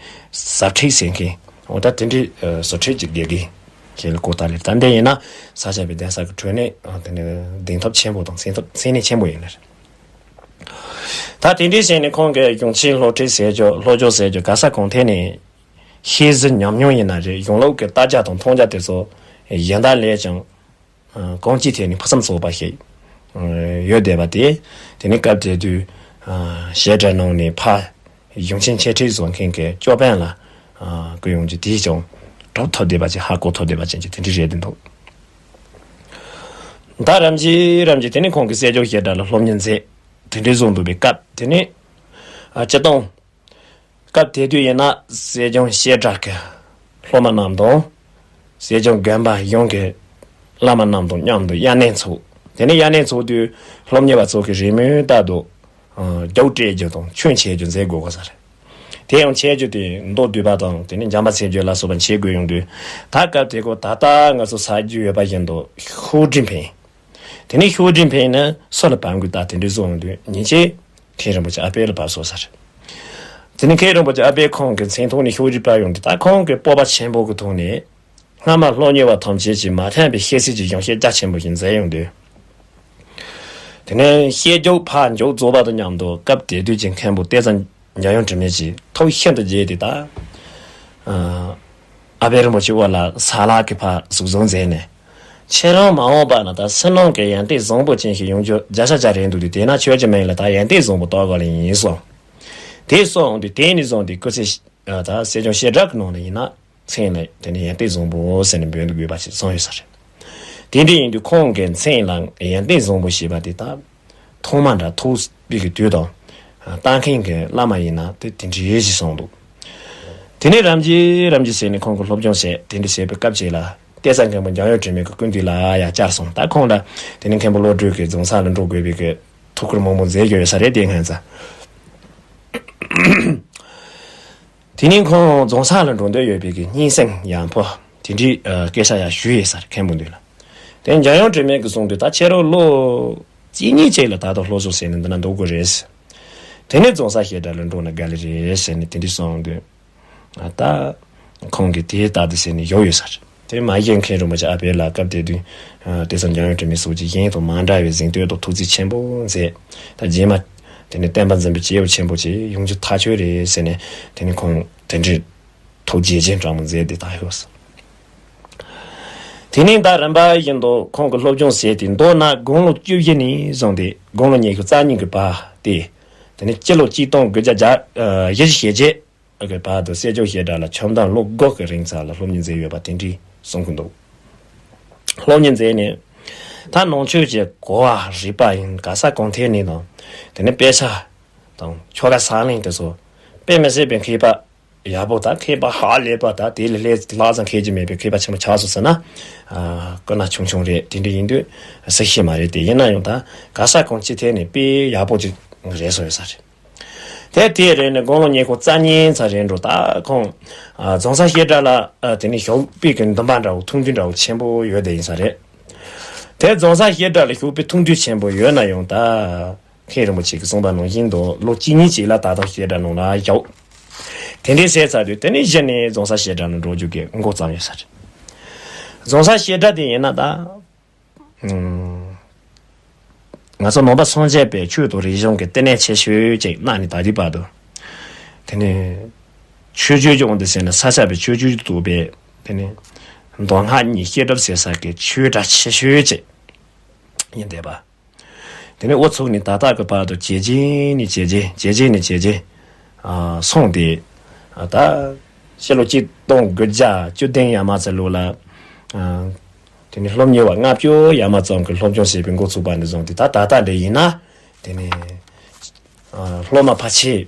ཟབ་ཁྲིད་ཟེར་མཁན། འོ་ད་དེ་འདྲའི་བཟོ་ཁྲིད་ཀྱི་དགེ་རྒན་ཞིག་ལ་བསྐོས་ད་ལེ། ད་འདི་ཡིན་ན་ས་སྐྱ་པའི་གདན་ས་གི་ཁྲོད་ནས་དེ་ནས་གདེང་ཐོབ་ཆེན་པོ་དང་མཚན་ཐོབ་མཚན་གནས་ཆེན་པོ་ཡིན་ལེ། ད་དེ་འདྲའི་བྱས་ནས་ཁོང་གིས་གཞུང་ཆེན་སློབ་ཁྲིད་ཟེར་རྒྱུ། སློབ་སྦྱོང་ཟེར་རྒྱུ། ག་ས་གང་ཐད་ནས་ ཤེས་གཟིགས་ཉམས་མྱོང་ཡིན་ན་རེད། གཞུང་ལུགས་ཀྱི་ལྟ་རྒྱ་དང་མཐོང་རྒྱ་དེ་ཚོ་གཞན་དག་ལས་ཀྱང་གང་ཅིའི་ཐད་ནས་ཕུན་སུམ་ཚོགས་པ་ཞིག་ཡོད་བསྡད་པ་དེ། དེ་ནི་སྐབས་དེ་དུས་བཤད་གྲྭ་ནང་ནས་ཕ་གཞུང་ཆེན་འཆད་ཁྲིད་བཟོ་མཁན་གྱི་ཅོ་པན་ལ་བསྐུར་ཡོང་རྒྱུ་དེས་ཀྱང་གྲུབ་ཐོབ་བསྡད་པ་ཅིག་ཧ་གོ་ཐོབ་བསྡད་པ་ཅན་གྱི་དེ་འདྲ་རེད་འདུག་ད་རམ་གྱིས་རམ་གྱིས་དེ་ནས་ཁོང་གིས་སྲས་སྐྱོང་བཤད་གྲྭ་ལ་སློབ་གཉེར་མཛད། དེ་འདྲའི་བཟོ་འདུག་པའི་སྐབས་དེ་ནས་ཨ་སྤྱི་བཏང་སྐབས་དེ་དུས་ཡིན་ན་སྲས་སྐྱོང་བཤད་གྲྭ་གི་སློབ་མ་རྣམས་དང་། སྲས་སྐྱོང་དགོན་པ་གཞུང་གི་བླ་མ་རྣམས་དང་མཉམ་དུ་དབྱར་གནས་འཚོགས། དེ་ནས་དབྱར་གནས་འཚོགས་དུས་སློབ་གཉེར་བ་ཚོ་གི་རེས་མོས་ལྟར་དུ་རྒྱུགས་སྤྲད་རྒྱུ་དང་ཆོས་འཆད་རྒྱུ་མཛད་དགོས་གོ་ས་རེད། དེ་ཡང་འཆད་རྒྱུ་དེ་མདོ་སྡུད་པ་དང་དེ་ནས་འཇམ་དཔལ་མཚན་བརྗོད་ལ་སོགས་པ་འཆད་དགོས་ཡོང་དུས། ད་སྐབས་དེ་ཁོ་ད་ལྟ་ང་ཚོ་ཟ་རྒྱུ་ཡོད་པ་བཞིན་དུ་ཤོག་དྲིལ་འཕེན། དེ་ནས་ཤོག་དྲིལ་འཕེན་ནས་སུ་ལ་བབས་དགོས་ད་དེ་འདྲའི་བཟོ་ཡོང་དུས་ཉིན་ཅིག་མཁན་རིན་པོ་ཆེ་ཨ་ཕའི་ལ་བབས་སོང་ས་རེད། དེ་ནས་མཁན་རིན་པོ་ཆེ་ཨ་ཕས་ཁོང་གི་མཚན་ཐོག་ནས་ཤོག་དྲིལ་བབས་ཡོང་དུས། ད་ཁོང་གི་སྤོབས་པ་ཆེན་པོ་གི་ཐོག་ནས་སྔ་མ་སློབ་གཉེར་བ་ཐམས་ཅད་ཀྱིས་མ་མཐུན་པའི་བཤད་སྲིད་ཀྱི་གཞུང་བཤད་རྒྱ་ཆེན་པོ་ཞིག་མཛད་ཡོང་དུས། དེ་ནས་བཤད་རྒྱུགས་ཕར་མཇུག་རྫོགས་པ་དང་མཉམ་དུ་སྐབས་དེ་དུས་ཀྱི་མཁན་པོ་བསྟན་འཛིན་འཇམ་དབྱངས་དྲི་མེད་ཀྱིས་ཐུགས་ཤིན་ཏུ་དགྱེས་ཏེ། ད་ཨ་ཕའི་རིན་པོ་ཆེ་འོག་ལ་ས་ལག་གི་ཕར་གཟུགས་བཟང་མཛད་ནས། ཁྱེད་རང་མ་འོངས་པ་ན་ད་བསོད་ནམས་ཀྱི་ཡོན་ཏན་བཟང་པོ་ཅན་ཞིག་ཡོང་རྒྱུ་བརྒྱ་ཆ་བརྒྱ་རེད་འདུག་སྟེ། དེས་ན་ཁྱོད་ཀྱི་མིང་ལ་ད་ཡོན་ཏན་བཟང་པོ་གཏོང་དགོས་ལེ་ཡིན་གསུངས། དེ་གསུངས་དུས་དེ་ནས་བཟུང་སྟེ་སྐུ་ཚེ་ད་སྲས་སྐྱོང་བཤད་གྲྭ་གི་ནང་ལ་ཡིན་ན། མཚན་ལ་དེ་ནས་ཡོན་ཏན་བཟང་པོ་ཟེར་ནས་འབོད་དགོས་པ་ཞིག་སོང་ཡོད་ས་རེད། དེ་འདྲ་ཡིན་དུས་ཁོང་གི་མཚན་ལ་ཡོན་ཏན་བཟང་པོ་ཞེས་པ་དེ་ད་ཐོག་མ་འདྲ་ཐོག་པའི་གི་དུས་དང་། ལྟ་མཁན་གྱི་བླ་མ་ཡིན་ན་དེ་དེ་འདྲ་ཡོད་ཞེས་གསུངས་འདུག་དེ་ནས་རམ་གྱིས་རམ་གྱིས་ཟེར་ནས་ཁོང་གི་སློབ་སྦྱོང་བྱས། དེ་འདྲ་བྱས་པའི་སྐབས་ཅིག་ལ་གཏེར་གསར་མཁན་པོ་འཇམ་དབྱངས་དྲི་མེད་ཀྱི་སྐུ་མདུན་ལ་ཡར་བཅར་སོང་། ད་ཁོང་ལ་དེ་ནས་མཁན་པོ་བློ་གྲོས་ཀྱིས་རྫོང་སར་ལ་འགྲོ་དགོས་པའི་གི་ཐུགས་ཁུར་མང་པོ་མཛད་ཡོད་ས་རེད། དེ་སྔོན་ཙང་། དེ་ནས་ཁོང་རྫོང་སར་ལ་འགྲོ་འདོད་ཡོད་པའི་གི་སྙན་སེང་ཡང་ཕོ་དེ་འདྲའི་ཨ་སྐད་ཆ་ཡང་ཞུས་ཡོད་ས་རེད། མཁན་པོ་མདུན་ལ། དེ་འཇམ་དབྱངས་དྲི་མེད་ཀྱིས་གསུངས་དུས། ད་ཁྱེད་རང་ལོ་གཅིག་གཉིས་ཅིག་ལ་ད་ལྟ་སློབ་གསོ་ཟེར་ནས་འདི་ན་འདུག་དགོས་རེད། དེ་ནས་རྫོང་སར་བཤད་གྲྭ་ལ་འགྲོ་ན་དགའ་ལེ་རེད་ཟེར་ནས་དེ་འདྲའི་གསུངས་དུས། ད་ཁོང་གིས་དེ་ལྟ་དུས་ཟེར་ནས་བཞུགས་ཡོད་ས་རེད། དེ་མ་གཞི་མཁན་རིན་པོ་ཆེ་ཨ་ཕའི་ལ་སྐབས་དེ་དུས་ཨ་དེ་ཙམ་འཇམ་དབྱངས་དྲི་མེད་སོགས་ཀྱིས་གཞན་དང་མ་འདྲ་བའི་གཟེངས་བསྟོད་དང་ཐུགས་རྗེ་ཆེན་པོ་མཛད། ད་རྗེས་མ་དེ་ནས་བསྟན་པ་འཛིན་པའི་སྐྱེས་བུ་ཆེན་པོ་ཅིག་ཡོང་རྒྱུ་ཐག་ཆོད་རེད་ཟེར་ནས། དེ་ནས་ཁོང་དེ་འདྲའི་ཐུགས་རྗེ་ཆེན་དྲང་མོ་མཛད་དེ་ད་ཡོད་ས། དེ་ནས་ད་རིམ་པ་བཞིན་དུ་ཁོང་གི་སློབ་སྦྱོང་བྱས་ཏེ། མདོར་ན་དགུང་ལོ་བཅུ་བཞི་ནས་བཟུང་སྟེ་དགུང་ལོ་ཉི་ཤུ་རྩ་གཉིས་ཀྱི་བར་ཏེ། དེ་ནས་སྤྱི་ལོ་གཅིག་སྟོང་དགུ་བརྒྱ་བཞི་བཅུ་ཞེ་བརྒྱད་གི་བར་དུ་སྲས་སྐྱོང་བཤད་གྲྭ་ལ་ཆུ་མདའ་ལོ་དགུ་གི་རིང་ཙམ་ལ་སློབ་གཉེར་མཛད་ཡོད་པ་དེ་འདྲའི་གསུང་གི་འདུག་སློབ་གཉེར་མཛད་ནས། ད་ནང་ཆོས་ཀྱི་གོ་བ་རིག་པ་ཡིན། ག་ས་གང་ཐད་ནས་དང་། དེ་ནས་དཔེ་ཆ་དང་ཆོ་ག་ཟབ་ལེན་དེ་ཚོ་དཔེ་མི་སྲིད་པའི་མཁས་པ་ཡག་པོ། ད་མཁས་པ་ཧ་ལས་པ། ད་དེ་ལས་ལྷག་ཙམ་མཁས་ཀྱི་མེད་པའི་མཁས་པ་ཆེན་པོ་ཆགས་སོང་ཟེར་ན། ཨ་སྐུ་ན་ཆུང་ཆུང་རེད། དེ་འདྲ་ཡིན་དུས་སྲིད་ཤེས་མ་རེད། དེ་ཡིན་ན་ཡང་ད་ག་ས་གང་ཅི་ཐད་ནས་དཔེ་ཡག་པོ་ཅིག་རེད་སོང་ཡོད་ས་རེད། དེ་དེ་རེད་ནས་དགུང་ལོ་ཉི་ཤུ་རྩ་གཉིས་ཙམ་རེད་འགྲོ། ད་ཁོང་ཨ་རྫོང་སར་བཤད་གྲྭ་ལ་ཨ་དེ་ནས་ཞུགས་པའི་གི་འདུན་པ་འདྲ་བོ་ཐུགས་འདུན་འདྲ་བོ་ཆེན་པོ་ཡོད་དེ་ཡིན་ས་རེད། དེ་རྫོང་སར་བཤད་གྲྭ་ལ་ཞུགས་པའི་ཐུགས་འདུན་ཆེན་པོ་ཡོད་ན་ཡང་། ད་མཁན་རིན་པོ་ཆེ་གིས་གསུངས་པ་ནང་བཞིན་དུ་ལོ་གཅིག་གཉིས་ཅིག་ལ་ད་ལྟ་བཤད་གྲྭ་ནང་ལ་ཞུགས། དེ་འདྲའི་བྱས་ཚར་དུས་དེ་ནས་གཞི་ནས་རྫོང་སར་བཤད་གྲྭ་ལ་འགྲོ་རྒྱུ་གི་འགོ་བརྩམས་ཡོད་ས་རེད། རྫོང་སར་བཤད་གྲྭ་དེ་ཡིན་ན་ད། ང་ཚོ་ནང་པ་སངས་རྒྱས་པའི་ཆོས་དང་རིག་གཞུང་གི་བསྟི་གནས་ཆེ་ཤོས་ཅིག་གནང་ནས་ད་ལྟའི་བར་དུ། དེ་ནས་ཆོས་བརྒྱུད་ཀྱང་འདི་ཟེར་ན་ས་སྐྱ་པའི་ཆོས་བརྒྱུད་དུ་བས། དེ་ནས་མདོ་སྔགས་གཉིས་བཤད་གྲྭ་ཟེར་ས་གི་ཆོས་གྲྭ་ཆེ་ཤོས་ཅིག་ཡིན་བསྡད་པ། དེ་ནས་འགོ་ཚུགས་ནས་ད་ལྟ་གི་བར་དུ་ཇེ་ཆེ་ནས་ཇེ་ཆེ་ཇེ་ཆེ་ནས་ཇེ་ཆེ་ཨ་སོང་སྟེ། ཨ་ད་ཕྱི་ལོ་གཅིག་སྟོང་དགུ་བརྒྱ་བཅུ་བདུན་ཡར་མར་ཙམ་ལོ་ལ། ཨ་དེ་ནས་སློབ་གཉེར་བ་ལྔ་བཅུ་ཡར་མར་ཙམ་གྱིས་སློབ་སྦྱོང་བྱེད་པའི་འགོ་ཚུགས་པ་ནས་བཟུང་སྟེ། ད་ད་ལྟ་འདྲ་ཡིན་ན་དེ་ནས་ཨ་སློབ་མ་ཕལ་ཆེར་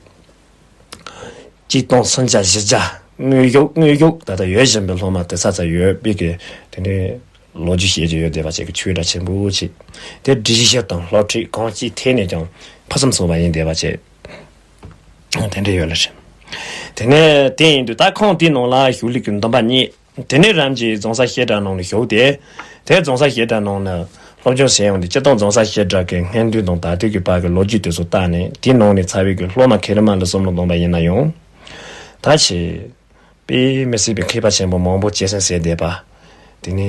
གཅིག་སྟོང་སུམ་བརྒྱ་བཞི་བརྒྱ་དངོས་ཤུགས་དངོས་ཤུགས་ད་ལྟ་ཡོད་བཞིན་པའི་སློབ་མ་དེ་ས་ཚ་ཡོད་པའི་གི་དེ་ནས་ལོ་རྒྱུས་བཤད་ཀྱི་ཡོད་བསྡད་པ་བཅས་ཀྱི་ཆོས་གྲྭ་ཆེན་པོ་ཅིག་དེ་སྒྲིག་གཞི་དང་སློབ་ཁྲིད་གང་ཅིའི་ཐད་ནས་ཀྱང་ཕུན་སུམ་ཚོགས་པ་ཡིན་བསྡད་པ་བཅས་དེ་འདྲ་ཡོད་ལ་རེད། དེ་ནས་དེ་ཡིན་དུས་ད་ཁོང་དེའི་ནང་ལ་ཞུགས་ལུགས་ཀྱི་འདུན་པ་རྙེད། དེ་ནས་རང་གི་རྫོང་སར་བཤད་གྲྭ་ནང་ལ་ཞུགས་ཏེ། དེ་རྫོང་སར་བཤད་གྲྭ་ནང་ནས་སློབ་སྦྱོང་བྱས་ཡོང་དུས། སྤྱིར་བཏང་རྫོང་སར་བཤད་གྲྭ་གི་སྔོན་དུས་དང་ད་ལྟའི་གི་བར་གྱི་ལོ་རྒྱུས་དེ་ཚོ་བལྟས་ནས། དེའི་ནང་ནས་ཚར་བའི་གི་སློབ་མ་མཁས་རིམ་མ་ལ་བསམ་བློ་གཏོང་པ་ཡིན་ན་ཡང་། ད་ཆེ་དཔེ་མི་སྲིད་པའི་མཁས་པ་ཆེན་པོ་མང་པོ་སྐྱེད་སྲིང་བྱས་བསྡད་པ། དེ་ནས་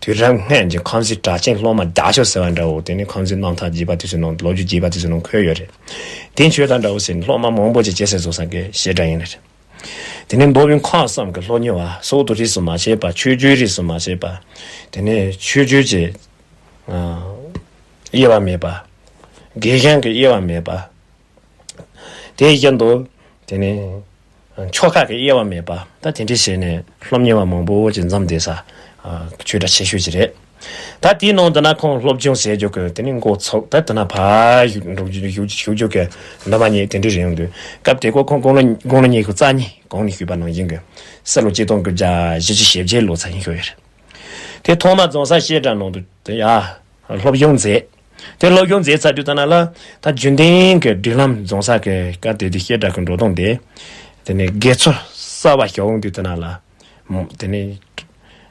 དུས་རབས་སྔོན་གྱི་ཁམས་ཟིན་གྲགས་ཅན་སློབ་མ་བརྒྱ་ཤོག་ཟེར་བ་འདྲ་བོ། དེ་ནས་ཁམས་ཟིན་རྣམ་ཐར་རྒྱས་པ་དེ་ཚོའི་ནང་ལོ་རྒྱུས་རྒྱས་པ་དེ་ཚོའི་ནང་འཁོད་ཡོད་རེད། དེ་ཆོས་དང་འདྲ་བོ་ཟེར་ནས་སློབ་མ་མང་པོ་ཅིག་སྐྱེད་སྲིང་བཟོ་ས་གི་བཤད་གྲྭ་ཡིན་ནི་རེད། དེ་ནས་མདོ་དབུས་ཁམས་གསུམ་གྱི་སློབ་གཉེར་བ། སོག་ཏུ་རིས་སུ་མ་ཆད་པ། ཆོས་བརྒྱུད་རིས་སུ་མ་ཆད་པ། དེ་ནས་ཆོས་བརྒྱུད་ཀྱི་དབྱེ་བ་མེད་པ། དགེ་རྒན་གྱི་དབྱེ་བ་མེད་པ། དེ་བཞིན་དུ་དེ་ནས་ཆོ་ག་གི་དབྱེ་བ་མེད་པ། ད་དེ་འདྲ་བྱས་ནས་སློབ་གཉེར་བ་མང་པོ་ཅིག་འཛོམས་བསྡད་ས་ཆོས་གྲྭ་ཆེ་ཤོས་ཅིག་རེད། ད་དེའི་ནང་དུ་ན་ཁོང་སློབ་སྦྱོང་བྱེད་རྒྱུ་གི་དེ་ནས་འགོ་ཚུགས། ད་དེ་ན་ཕར་བཞུགས་བཞུགས་བཞུགས་རྒྱུ་གི་འདུན་མ་གཉིས་དེ་འདྲ་རེད་ཡོང་དུས། སྐབས་དེ་ཁོ་ཁོང་དགུང་ལོ་དགུང་ལོ་ཉི་ཤུ་རྩ་གཉིས་གོང་ནས་བཞུགས་པ་ནང་བཞིན་གྱི་སྲིད་ལོ་ཆིག་སྟོང་དགུ་བརྒྱ་བཞི་བཅུ་ཞེ་བརྒྱད་ལོ་ཚ་ཡིན་ཤོད་ཡོད་རེད། དེ་ཐོག་མ་རྫོང་སར་བཤད་གྲྭ་ནང་དུ་དེ་ཡ་སློབ་སྦྱོང་མཛད། དེ་སློབ་སྦྱོང་མཛད་ཚར་དུས་ད་ན་ལ་ད་རྒྱུན་ལྡན་གྱི་སྒྲིག་ལམ། རྫོང་སར་གྱི་སྐབས་དེ་དུས་བཤད་གྲྭ་གི་འགྲོ་སྟངས་དེ། དེ་ནས་དགེ་ཚུལ་གསར་བ་ཞུགས་ཡོང་དུས་ད་ན་ལ་དེ་ནས་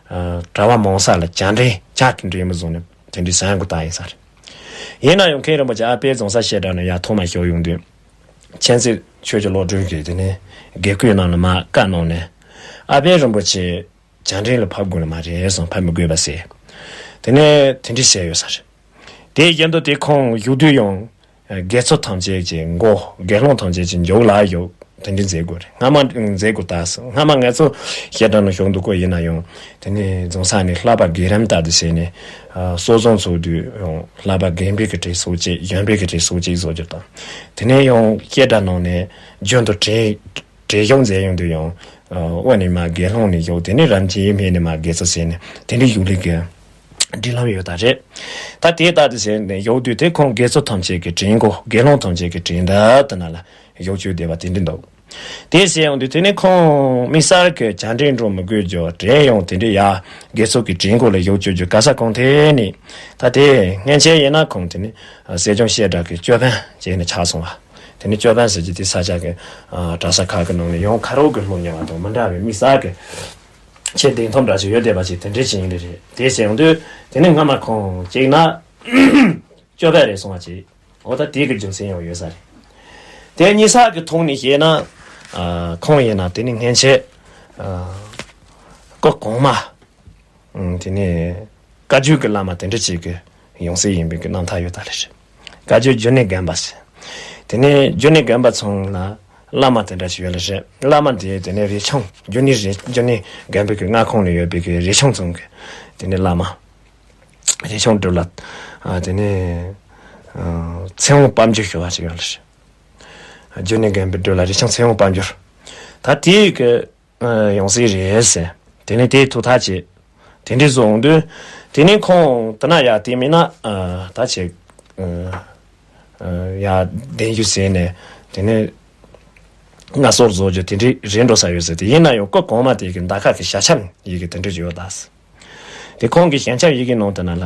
གྲྭ་པ་མང་ས་ལ་བཅར་འདྲི་ཕྱག་གི་འདྲི་མི་བཟུང་ནས་དེ་འདྲའི་ཟ་ཡང་གི་ད་ཡིན་ས་རེད། ཡིན་ན་ཡང་མཁན་རིན་པོ་ཆེ་ཨ་ཕའི་རྫོང་སར་བཤད་གྲྭ་ནས་ཡར་ཐོག་མ་ཞུགས་ཡོང་དུས། མཁྱེན་བརྩེ་ཆོས་ཀྱི་བློ་གྲོས་ཀྱིས་དེ་ནས་དགེ་བསྐོས་རྣམས་ལ་མར་བཀའ་གནང་ནས། ཨ་ཕའི་རིན་པོ་ཆེ་བཅར་འདྲི་ལ་ཕེབས་དགོས་ནི་མ་རེད་གསུངས། ཕེབས་མི་དགོས་པ་ཟེར། དེ་ནས་དེ་འདྲ་བཤད་ཡོད་ས་རེད། དེ་བཞིན་དུ་དེ་ཁོང་བཞུགས་དུས་ཡང་དགེ་ཚོགས་ཐམས་ཅད་ཀྱི་མགོ། དགེ་སློང་ཐམས་ཅད་ཀྱི་མཇུག་ལ་ཡོད། དེ་འདྲ་མཛད་དགོས་རེད། སྔ་མ་མཛད་དགོས་ད་སོང་། སྔ་མ་ང་ཚོ་བཤད་གྲྭ་ནང་བཞུགས་འདུག་གོ། ཡིན་ན་ཡང་དེ་ནས་རྫོང་སར་ནས་ལྷག་པར་དགེ་རྒན་ལྟར་དུ་བྱས་ནས། ཨ། གསོ་སྦྱོང་ཚོགས་དུས་ཡང་ལྷག་པར་རྒན་པའི་གི་གྲས་སོ་གཅིག་གཞོན་པའི་གི་གྲས་སོ་གཅིག་བཟོ་རྒྱུ་དང་། དེ་ནས་ཡང་བཤད་གྲྭ་ནང་ནས་རྒྱུན་དུ་གྲལ་གྲལ་བཞུགས་མཛད་ཡོང་དུས་ཡང་། ཨ། དབུ་ནས་མར་དགེ་སློང་ནས་བཞུགས། དེ་ནས་རིམ་གྱིས་སྨད་ནས་མར་དགེ་ཚོགས་ཟེར་ནས་དེ་འདྲའི་བཞུགས་ལུགས་ཀྱི་སྒྲིག་ལམ་ཡོད་ད་རེད། ད་དེ་ལྟར་དུ་བྱས་ནས་བཞུགས་དུས་དེ་ཁོང་དགེ་ཚོགས་ཐམས་ཅད་ཀྱི་གྲལ་མགོ། དགེ་སློང་ཐམས་ཅད་ཀྱི་གྲལ་མདུན་དུ་ན་ལ་བཞུགས་བཅུག་བསྡད་པ་དེ་འདྲ་འདུག་དེ་བྱས་ཡོང་དུས་དེ་ནས་ཁོང་དམིགས་བསལ་གྱི་བཅར་འདྲི་འགྲོ་མི་དགོས་རྒྱུ། གྲལ་ཡང་དེ་འདྲའི་ཡར་དགེ་ཚོགས་ཀྱི་གྲལ་མགོ་ལ་བཞུགས་བཅུག་རྒྱུ་ག་ས་གང་ཐད་ནས། ད་དེ་སྔན་ཆད་ཡིན་ན་ཁོང་དེ་ནས་ཨ་སྲིད་སྐྱོང་བཤད་གྲྭ་གི་སྐྱོབ་དཔོན་བྱས་ནས་ཆགས་སོང་བ། དེ་ནས་སྐྱོབ་དཔོན་ཟེར་གྱི་དེ་ས་ཆ་གི་ཨ་གྲྭ་ས་ཁག་གི་ནང་ནས་ཡང་ཁ་རོག་གི་སློབ་གཉེར་བ་དང་མི་འདྲ་བའི་དམིགས་བསལ་གྱི་ཆེས་བདེན་མཐོང་འདྲ་ཞིག་ཡོད་བསྡད་པ་ཞིག་དེ་འདྲས་ཅིག་ཡིན་ནི་རེད། དེ་བྱས་ཡོང་དུས་དེ་ནས་སྔ་མ་ཁོང་གཅིག་ན་སྐྱོབ་དཔོན་རེད་སོང་བ་ཅིག་འོ་ད་དེ་གི་རྒྱུ་མཚན་ཡང་ཡོད་ས་རེད། དེ་གཉིས་ཆ་གི་ཐོག་ནས་བཤད་ན། ཨ་ཁོང་ཡིན་ན་དེ་ནི་སྔན་ཆད་ཨ་སྐུ་གོང་མ། ཨ་དེ་ནས་བཀའ་བརྒྱུད་ཀྱི་བླ་མ་དེ་འདྲ་ཅིག་གི་ཡང་སྲིད་ཡིན་པའི་གི་རྣམ་ཐར་ཡོད་ད་ལེ་རེད། བཀའ་བརྒྱུད་འགྱུར་མེད་རྒན་པ་ཟེར། དེ་ནས་འགྱུར་མེད་རྒན་པ་ཚང་ལ་བླ་མ་དེ་འདྲ་ཞིག་ཡོད་ལེ་རེད། བླ་མ་དེ་དེ་ནས་རས་ཆུང་། འགྱུར་མེད་རས། འགྱུར་མེད་རྒན་པའི་གི་མངའ་ཁོངས་ནས་ཡོད་པའི་གི་རས་ཆུང་ཚང་གི་དེ་ནས་བླ་མ། རས་ཆུང་སྒྲུབ་ལ། ཨ་དེ་ནས་ཨ་ཚེ་དབང་དཔལ་འབྱོར་ཞུ་བ་ཞིག་ཡོད་ལེ་རེད། འགྱུར་མེད་རྒན་པའི་སྒྲུབ་ལ་རས་ཆུང་ཚེ་དབང་དཔལ་འབྱོར། ད་དེའི་གི་ཨ་ཡང་སྲིད་རེད་ཟེར། དེ་ནས་དེའི་ཐུགས་ཐག་བཅད། དེ་འདྲའི་བཟོ་འོང་དུས། དེ་ནས་ཁོང་དེ་ན་ཡ་དེ་མིན་ན་ཨ་ད་ཆེ་ཨ་ཨ་ཡ་གདན་ཞུ་ཟེར་ནས་དེ་ནས་མངའ་གསོལ་བཟོ་རྒྱུ་དེ་འདྲའི་རེད་འགྲོ་ས་ཡོད་ཟེར། དེ་ཡིན་ན་ཡང་སྐུ་གོང་མ་དེ་གི་ཟླ་ཁ་གི་ཞལ་ཆེམས་ཡི་གེ་དེ་འདྲ་ཡོད་ད་ཟེར། དེ་ཁོང་གི་ཞལ་ཆེམས་ཡི་གེ་ནང་དུ་ན་ལ།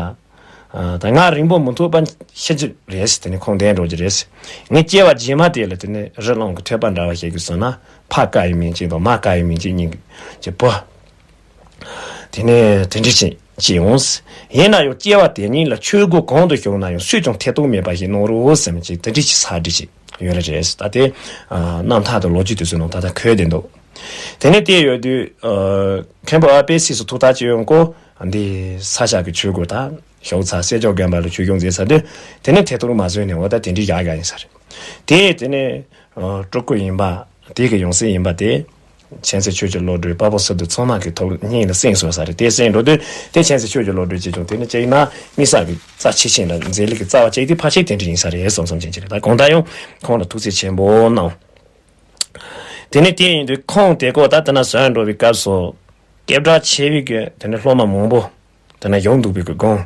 ཨ་ད་ང་རིང་པོ་མི་ཐུབ་པ་ཤི་རྒྱུ་རེད་ཟེར། དེ་ནས་ཁོང་གདན་འགྲོ་རྒྱུ་རེད་ཟེར། ངའི་སྐྱེ་བ་རྗེས་མ་དེ་ལ་དེ་ནས་རི་ཀླུང་གི་ཐོད་པ་འདྲ་བ་ཞིག་གི་བཟོས་ན་ཕ་དཀར་ཡོལ་མིང་གཅིག་དང་མ་དཀར་ཡོལ་མིང་གཅིག་གཉིས་ཀྱི་བུ། དེ་ནས་དེ་འདྲ་ཅིག་ཅིག་འོང་ཟེར། ཡིན་ན་ཡང་སྐྱེ་བ་དེ་ཉིད་ལ་ཆོས་སྒོ་གང་དུ་ཞུགས་ན་ཡང་སུས་ཀྱང་ཐེ་གཏོགས་མེད་པ་ཞིག་གནང་རོགས་ཟེར་མི་ཅིག་དེ་འདྲ་ཅིག་ཕྱག་བྲིས་ཅིག་ཡོད་ལེ་རེད་ཟེར། ད་དེ་ཨ་རྣམ་ཐར་དང་ལོ་རྒྱུས་དེ་ཚོའི་ནང་ད་ལྟ་འཁོད་བསྡད་འདུག་དེ་ནས་དེ་ཡོད་དུས་ཨ་མཁན་པོ་ཨ་དཔལ་སྲས་སུ་ཐུགས་ཐག་བཅད་ཡོང་གོ། འདི་ས་སྐྱ་གི་ཆོས་སྒོ་ད་ཞོག་ཚ་སེ་ཇོ་རྒན་པ་ལ་ཆོས་སྐྱོང་མཛད་ཚར་དུས་དེ་ནས་ཐད་གཏོང་མ་བཟོས་ནས་འོ་ད་དེ་འདྲའི་ཡག་ཡག་ཡིན་ས་རེད། དེ་དེ་ནས་ཨ་སྤྲུལ་སྐུ་ཡིན་པ་དེ་གི་ཡང་སྲིད་ཡིན་པ་དེ་མཁྱེན་བརྩེ་ཆོས་ཀྱི་བློ་གྲོས་དཔའ་བོ་སི་ཏུ་ཚང་མ་གི་ཐོག་སྙིང་ལ་སེམས་གསོ་ས་རེད། དེ་སེམས་འགྲོ་དུས་དེ་མཁྱེན་བརྩེ་ཆོས་ཀྱི་བློ་གྲོས་ཀྱི་ཀྱང་དེ་ནས་ཅིག་ན་དམིགས་བསལ་གི་རྩ་ཆེ་ཆེན་ལ་མཛད་ལུགས་ཀྱི་རྩ་བ་ཅིག་དེ་ཕལ་ཆེར་དེ་འདྲ་ཡིན་ས་རེད་བསམ་བསམ་བྱེད་ཀྱི་རེད། ད་གང་ལྟར་ཡང་ཁོང་ལ་ཐུགས་རྗེ་ཆེན་པོ་གནང་། དེ་ནས་དེ་ཡིན་དུས་ཁོང་དེ་སྐོར་ད་དེ་ན་བཟོས་འགྲོ་བའི་སྐབས་སུ། སྐད་གྲགས་ཆེ་བའི་གི་དེ་ནས་སློབ་མ་མང་པོ་དེ་ན་ཡོང་འདུག་པའི་གི་སྒང་།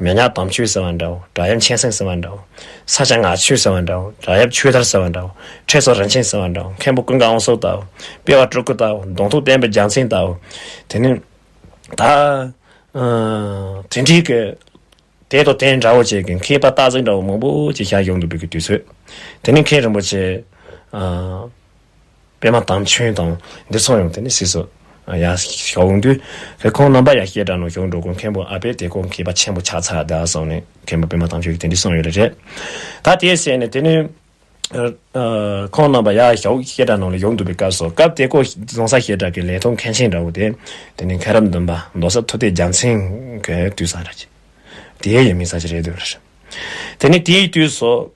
མི་ཉག་དམ་ཆོས་ཟེར་བ་འདྲ་བོ། བྲག་གཡབ་མཁྱེན་སེམས་ཟེར་བ་འདྲ་བོ། ས་སྐྱ་ངག་ཆོས་ཟེར་བ་འདྲ་བོ། བྲག་གཡབ་ཆོས་དར་ཟེར་བ་འདྲ་བོ། ཁྲི་ཟུར་རིན་ཆེན་ཟེར་བ་འདྲ་བོ། མཁན་པོ་ཀུན་དགའ་དབང་ཕྱུག་ལྟ་བུ། དཔལ་བ་སྤྲུལ་སྐུ་ལྟ་བུ། གདུང་ཐུག་བསྟན་པའི་རྒྱལ་མཚན་ལྟ་བུ། དེ་ནས་ད་ཨ་དེ་འདྲའི་གི་དེ་དང་དེ་འདྲ་བོ་ཅིག་གི་མཁས་པ་སྟག་གཟིག་འདྲ་བོ་མང་པོ་ཅིག་ཤར་ཡོང་འདུག་པའི་གི་དུས་ཚོད། དེ་ནས་མཁན་རིན་པོ་ཆེ་ཨ་པདྨ་དམ་ཆོས་དང་འདི་ཚོ་ཡང་དེ་ནས་སྲིད་སོ་ཡར་ཞོག་འོང་དུས། དེ་ཁོང་རྣམ་པ་ཡར་བཤད་གྲྭ་ནང་ཞོག་འགྲོ་དགོས། མཁན་པོ་ཨ་པས་དེ་ཁོང་མཁས་པ་ཆེན་པོ་ཆགས་ཚར་ད་སོང་ནས་མཁན་པོ་པདྨ་དམ་ཆོས་ཀྱིས་དེ་འདྲ་གསུངས་ཡོད་རེད། ད་དེ་བྱས་ནས་དེ་ནས་ཨ་ཁོང་རྣམ་པ་ཡར་ཞོག་བཤད་གྲྭ་ནང་ལ་ཡོང་འདུག་པའི་སྐབས་སུ། སྐབས་དེ་ཁོ་རྫོང་སར་བཤད་གྲྭ་གི་ལས་ཐོག་མཁན་ཆེན་འདྲ་བོ་དེ་དེ་ནས་མཁན་རབས་བདུན་པ་མདོ་སར་ཐུབ་བསྟན་རྒྱལ་མཚན་གྱི་དུས་ས་ར་ཅིག་དེ་ཡི་མི་ས་ཅིག་རེད་འདུག་རེད། དེ་ནས་དེའི་དུས་སུ།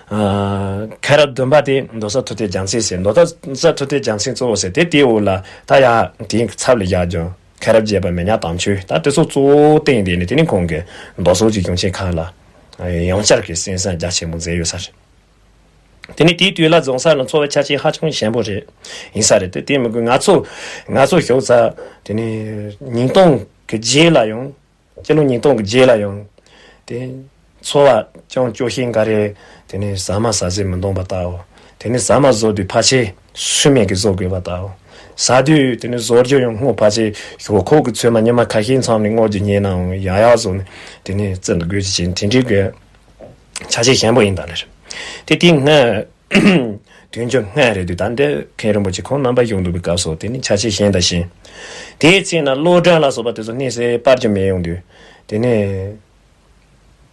ཁ་རབ་བདུན་པ་དེ་མདོ་སོགས་ཐུབ་བསྟན་རྒྱལ་མཚན་ཟེར། མདོ་སོགས་ཐུབ་བསྟན་རྒྱལ་མཚན་གཙོ་བོ་ཟེར་དེ་དེའི་འོག་ལ་ད་ཡ་དེའི་ཚབ་ལ་བཞག་ཀྱང་ཁ་རབ་རྒྱས་པ་མི་ཉག་དམ་ཆོས་ད་དེ་ཚོ་གཙོ་བོ་བསྟན་དེ་ནི་དེ་ནི་ཁོང་གི་མདོ་སོགས་ཀྱི་གཞུང་ཆེན་ཁག་ལ་ཡང་བསྐྱར་གྱི་གསན་བསམ་རྒྱ་ཆེན་པོ་མཛད་ཡོད་ས་རེད། དེ་ནི་དེའི་དུས་ལ་རྫོང་སར་ལ་འཚོ་བའི་ཆ་རྐྱེན་ཧ་ཅང་ཞན་པོ་རེད། ཡིན་ས་རེད་དེ་དེ་མི་དགོས་ང་ཚོ་ང་ཚོ་ཞོགས་ཚ་དེ་ནི་ཉིས་སྟོང་གི་རྗེས་ལ་ཡང་། སྤྱི་ལོ་ཉིས་སྟོང་གི་རྗེས་ལ་ཡང་། དེ། འཚོ་བ་ཅུང་སྐྱོ་ཤས་འགའ་རེ། དེ་ནས་ཟ་མ་ཟ་ཟིན་མི་འདོང་པ་ལྟ་བུ། དེ་ནས་ཟ་མ་བཟོ་དུས་ཕལ་ཆེར་སུན་མེད་ཀྱི་བཟོ་དགོས་པ་ལྟ་བུ། ཟ་དུས་དེ་ནས་བཟོ་རྒྱུ་ཡང་སྔོ་ཕལ་ཆེར་ཞོགས་ཁོག་གི་ཚོད་མ་ཉི་མ་ཁ་ཤས་མཚམས་ནས་སྔོ་རྒྱུ་ཉེ་ནའང་ཡག་ཡག་བཟོ་ནས་དེ་ནས་བཙིར་དགོས་ཀྱི་ཅན་དེ་འདྲའི་གི་ཆ་ཤས་ཞན་པོ་ཡིན་ད་ལེར། དེ་དེ་སྔ། དུས་འགྱུར་སྔ་རེད་དུས་ད་ལྟའི་མཁན་རིན་པོ་ཆེ་ཁོང་རྣམ་པ་བཞུགས་འདུག་པའི་སྐབས་སུ་དེ་ནི་ཆ་ཤས་གཞན་དང་གཞན། དེའི་ཚེ་ན་གློག་སྒྲོན་ལ་སོགས་པ་དེ་ཚོ་གནས་སའི་པར་གྱི་མེད་ཡོང་དུས། དེ་ནས་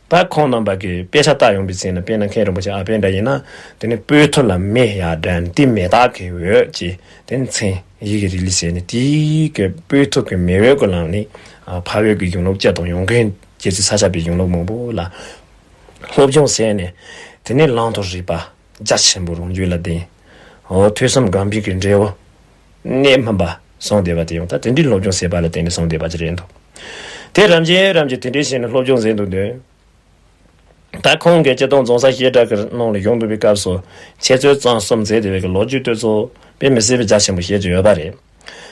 ད་ཁོང་རྣམ་པ་གིས་དཔེ་ཆ་ལྟ་ཡོང་པའི་ཚེ་ན་དཔེར་ན་མཁན་རིན་པོ་ཆེ་ཨ་ཕའི་འདྲ་ཡིན་ན་དེ་ནི་སྤོས་ཐུར་ལ་མེ་ཡར་སྒྲོན་དེ་མེ་སྟག་གི་འོད་ཀྱི་དེ་ནི་མཚན་ཡི་གེ་རིལ་ལི་ཟེར་ནས་དེའི་གི་སྤོས་ཐུར་གྱི་མེ་འོད་ཀྱི་ལམ་ནས་ཕ་བོད་ཀྱི་གཞུང་ལུགས་སྤྱི་དང་ཡོངས་ཀྱི་རྒྱལ་སྤྱི་ས་ཆ་པའི་གཞུང་ལུགས་མང་པོ་ལ་སློབ་སྦྱོང་ཟེར་ནས་དེ་ནི་ལམ་དུ་རིགས་པ། རྒྱ་ཆེན་པོ་རང་རྒྱུད་ལ་ལྡན། འོ་ཐོས་བསམ་སྒོམ་པའི་གི་འབྲས་བུ། གནད་སྨིན་པ་སོང་བསྡད་པ་དེ་ཡང་ད་དེ་འདྲའི་སློབ་སྦྱོང་ཟེར་བ་ལ་བརྟེན་ནས་སོང་བསྡད་པ་ཅིག་རེད་འདུག་དེ་རབ་འབྱམས་རབ་འབྱམས་དེ་འདྲའི་བྱས་ནས་སློབ་སྦྱོང་མཛད་འདུག་དུས། ད་ཁོང་གིས་སྤྱིར་བཏང་རྫོང་སར་བཤད་གྲྭ་གི་ནང་ལ་ཡོང་འདུག་པའི་སྐབས་སུ་འཆད་རྩོད་རྩོམ་གསུམ་མཛད་བསྡད་པའི་གི་ལོ་རྒྱུས་དེ་ཚོ་དཔེ་མི་སྲིད་པའི་རྒྱ་ཆེན་པོ་བཤད་ཀྱི་ཡོད་པ་རེད།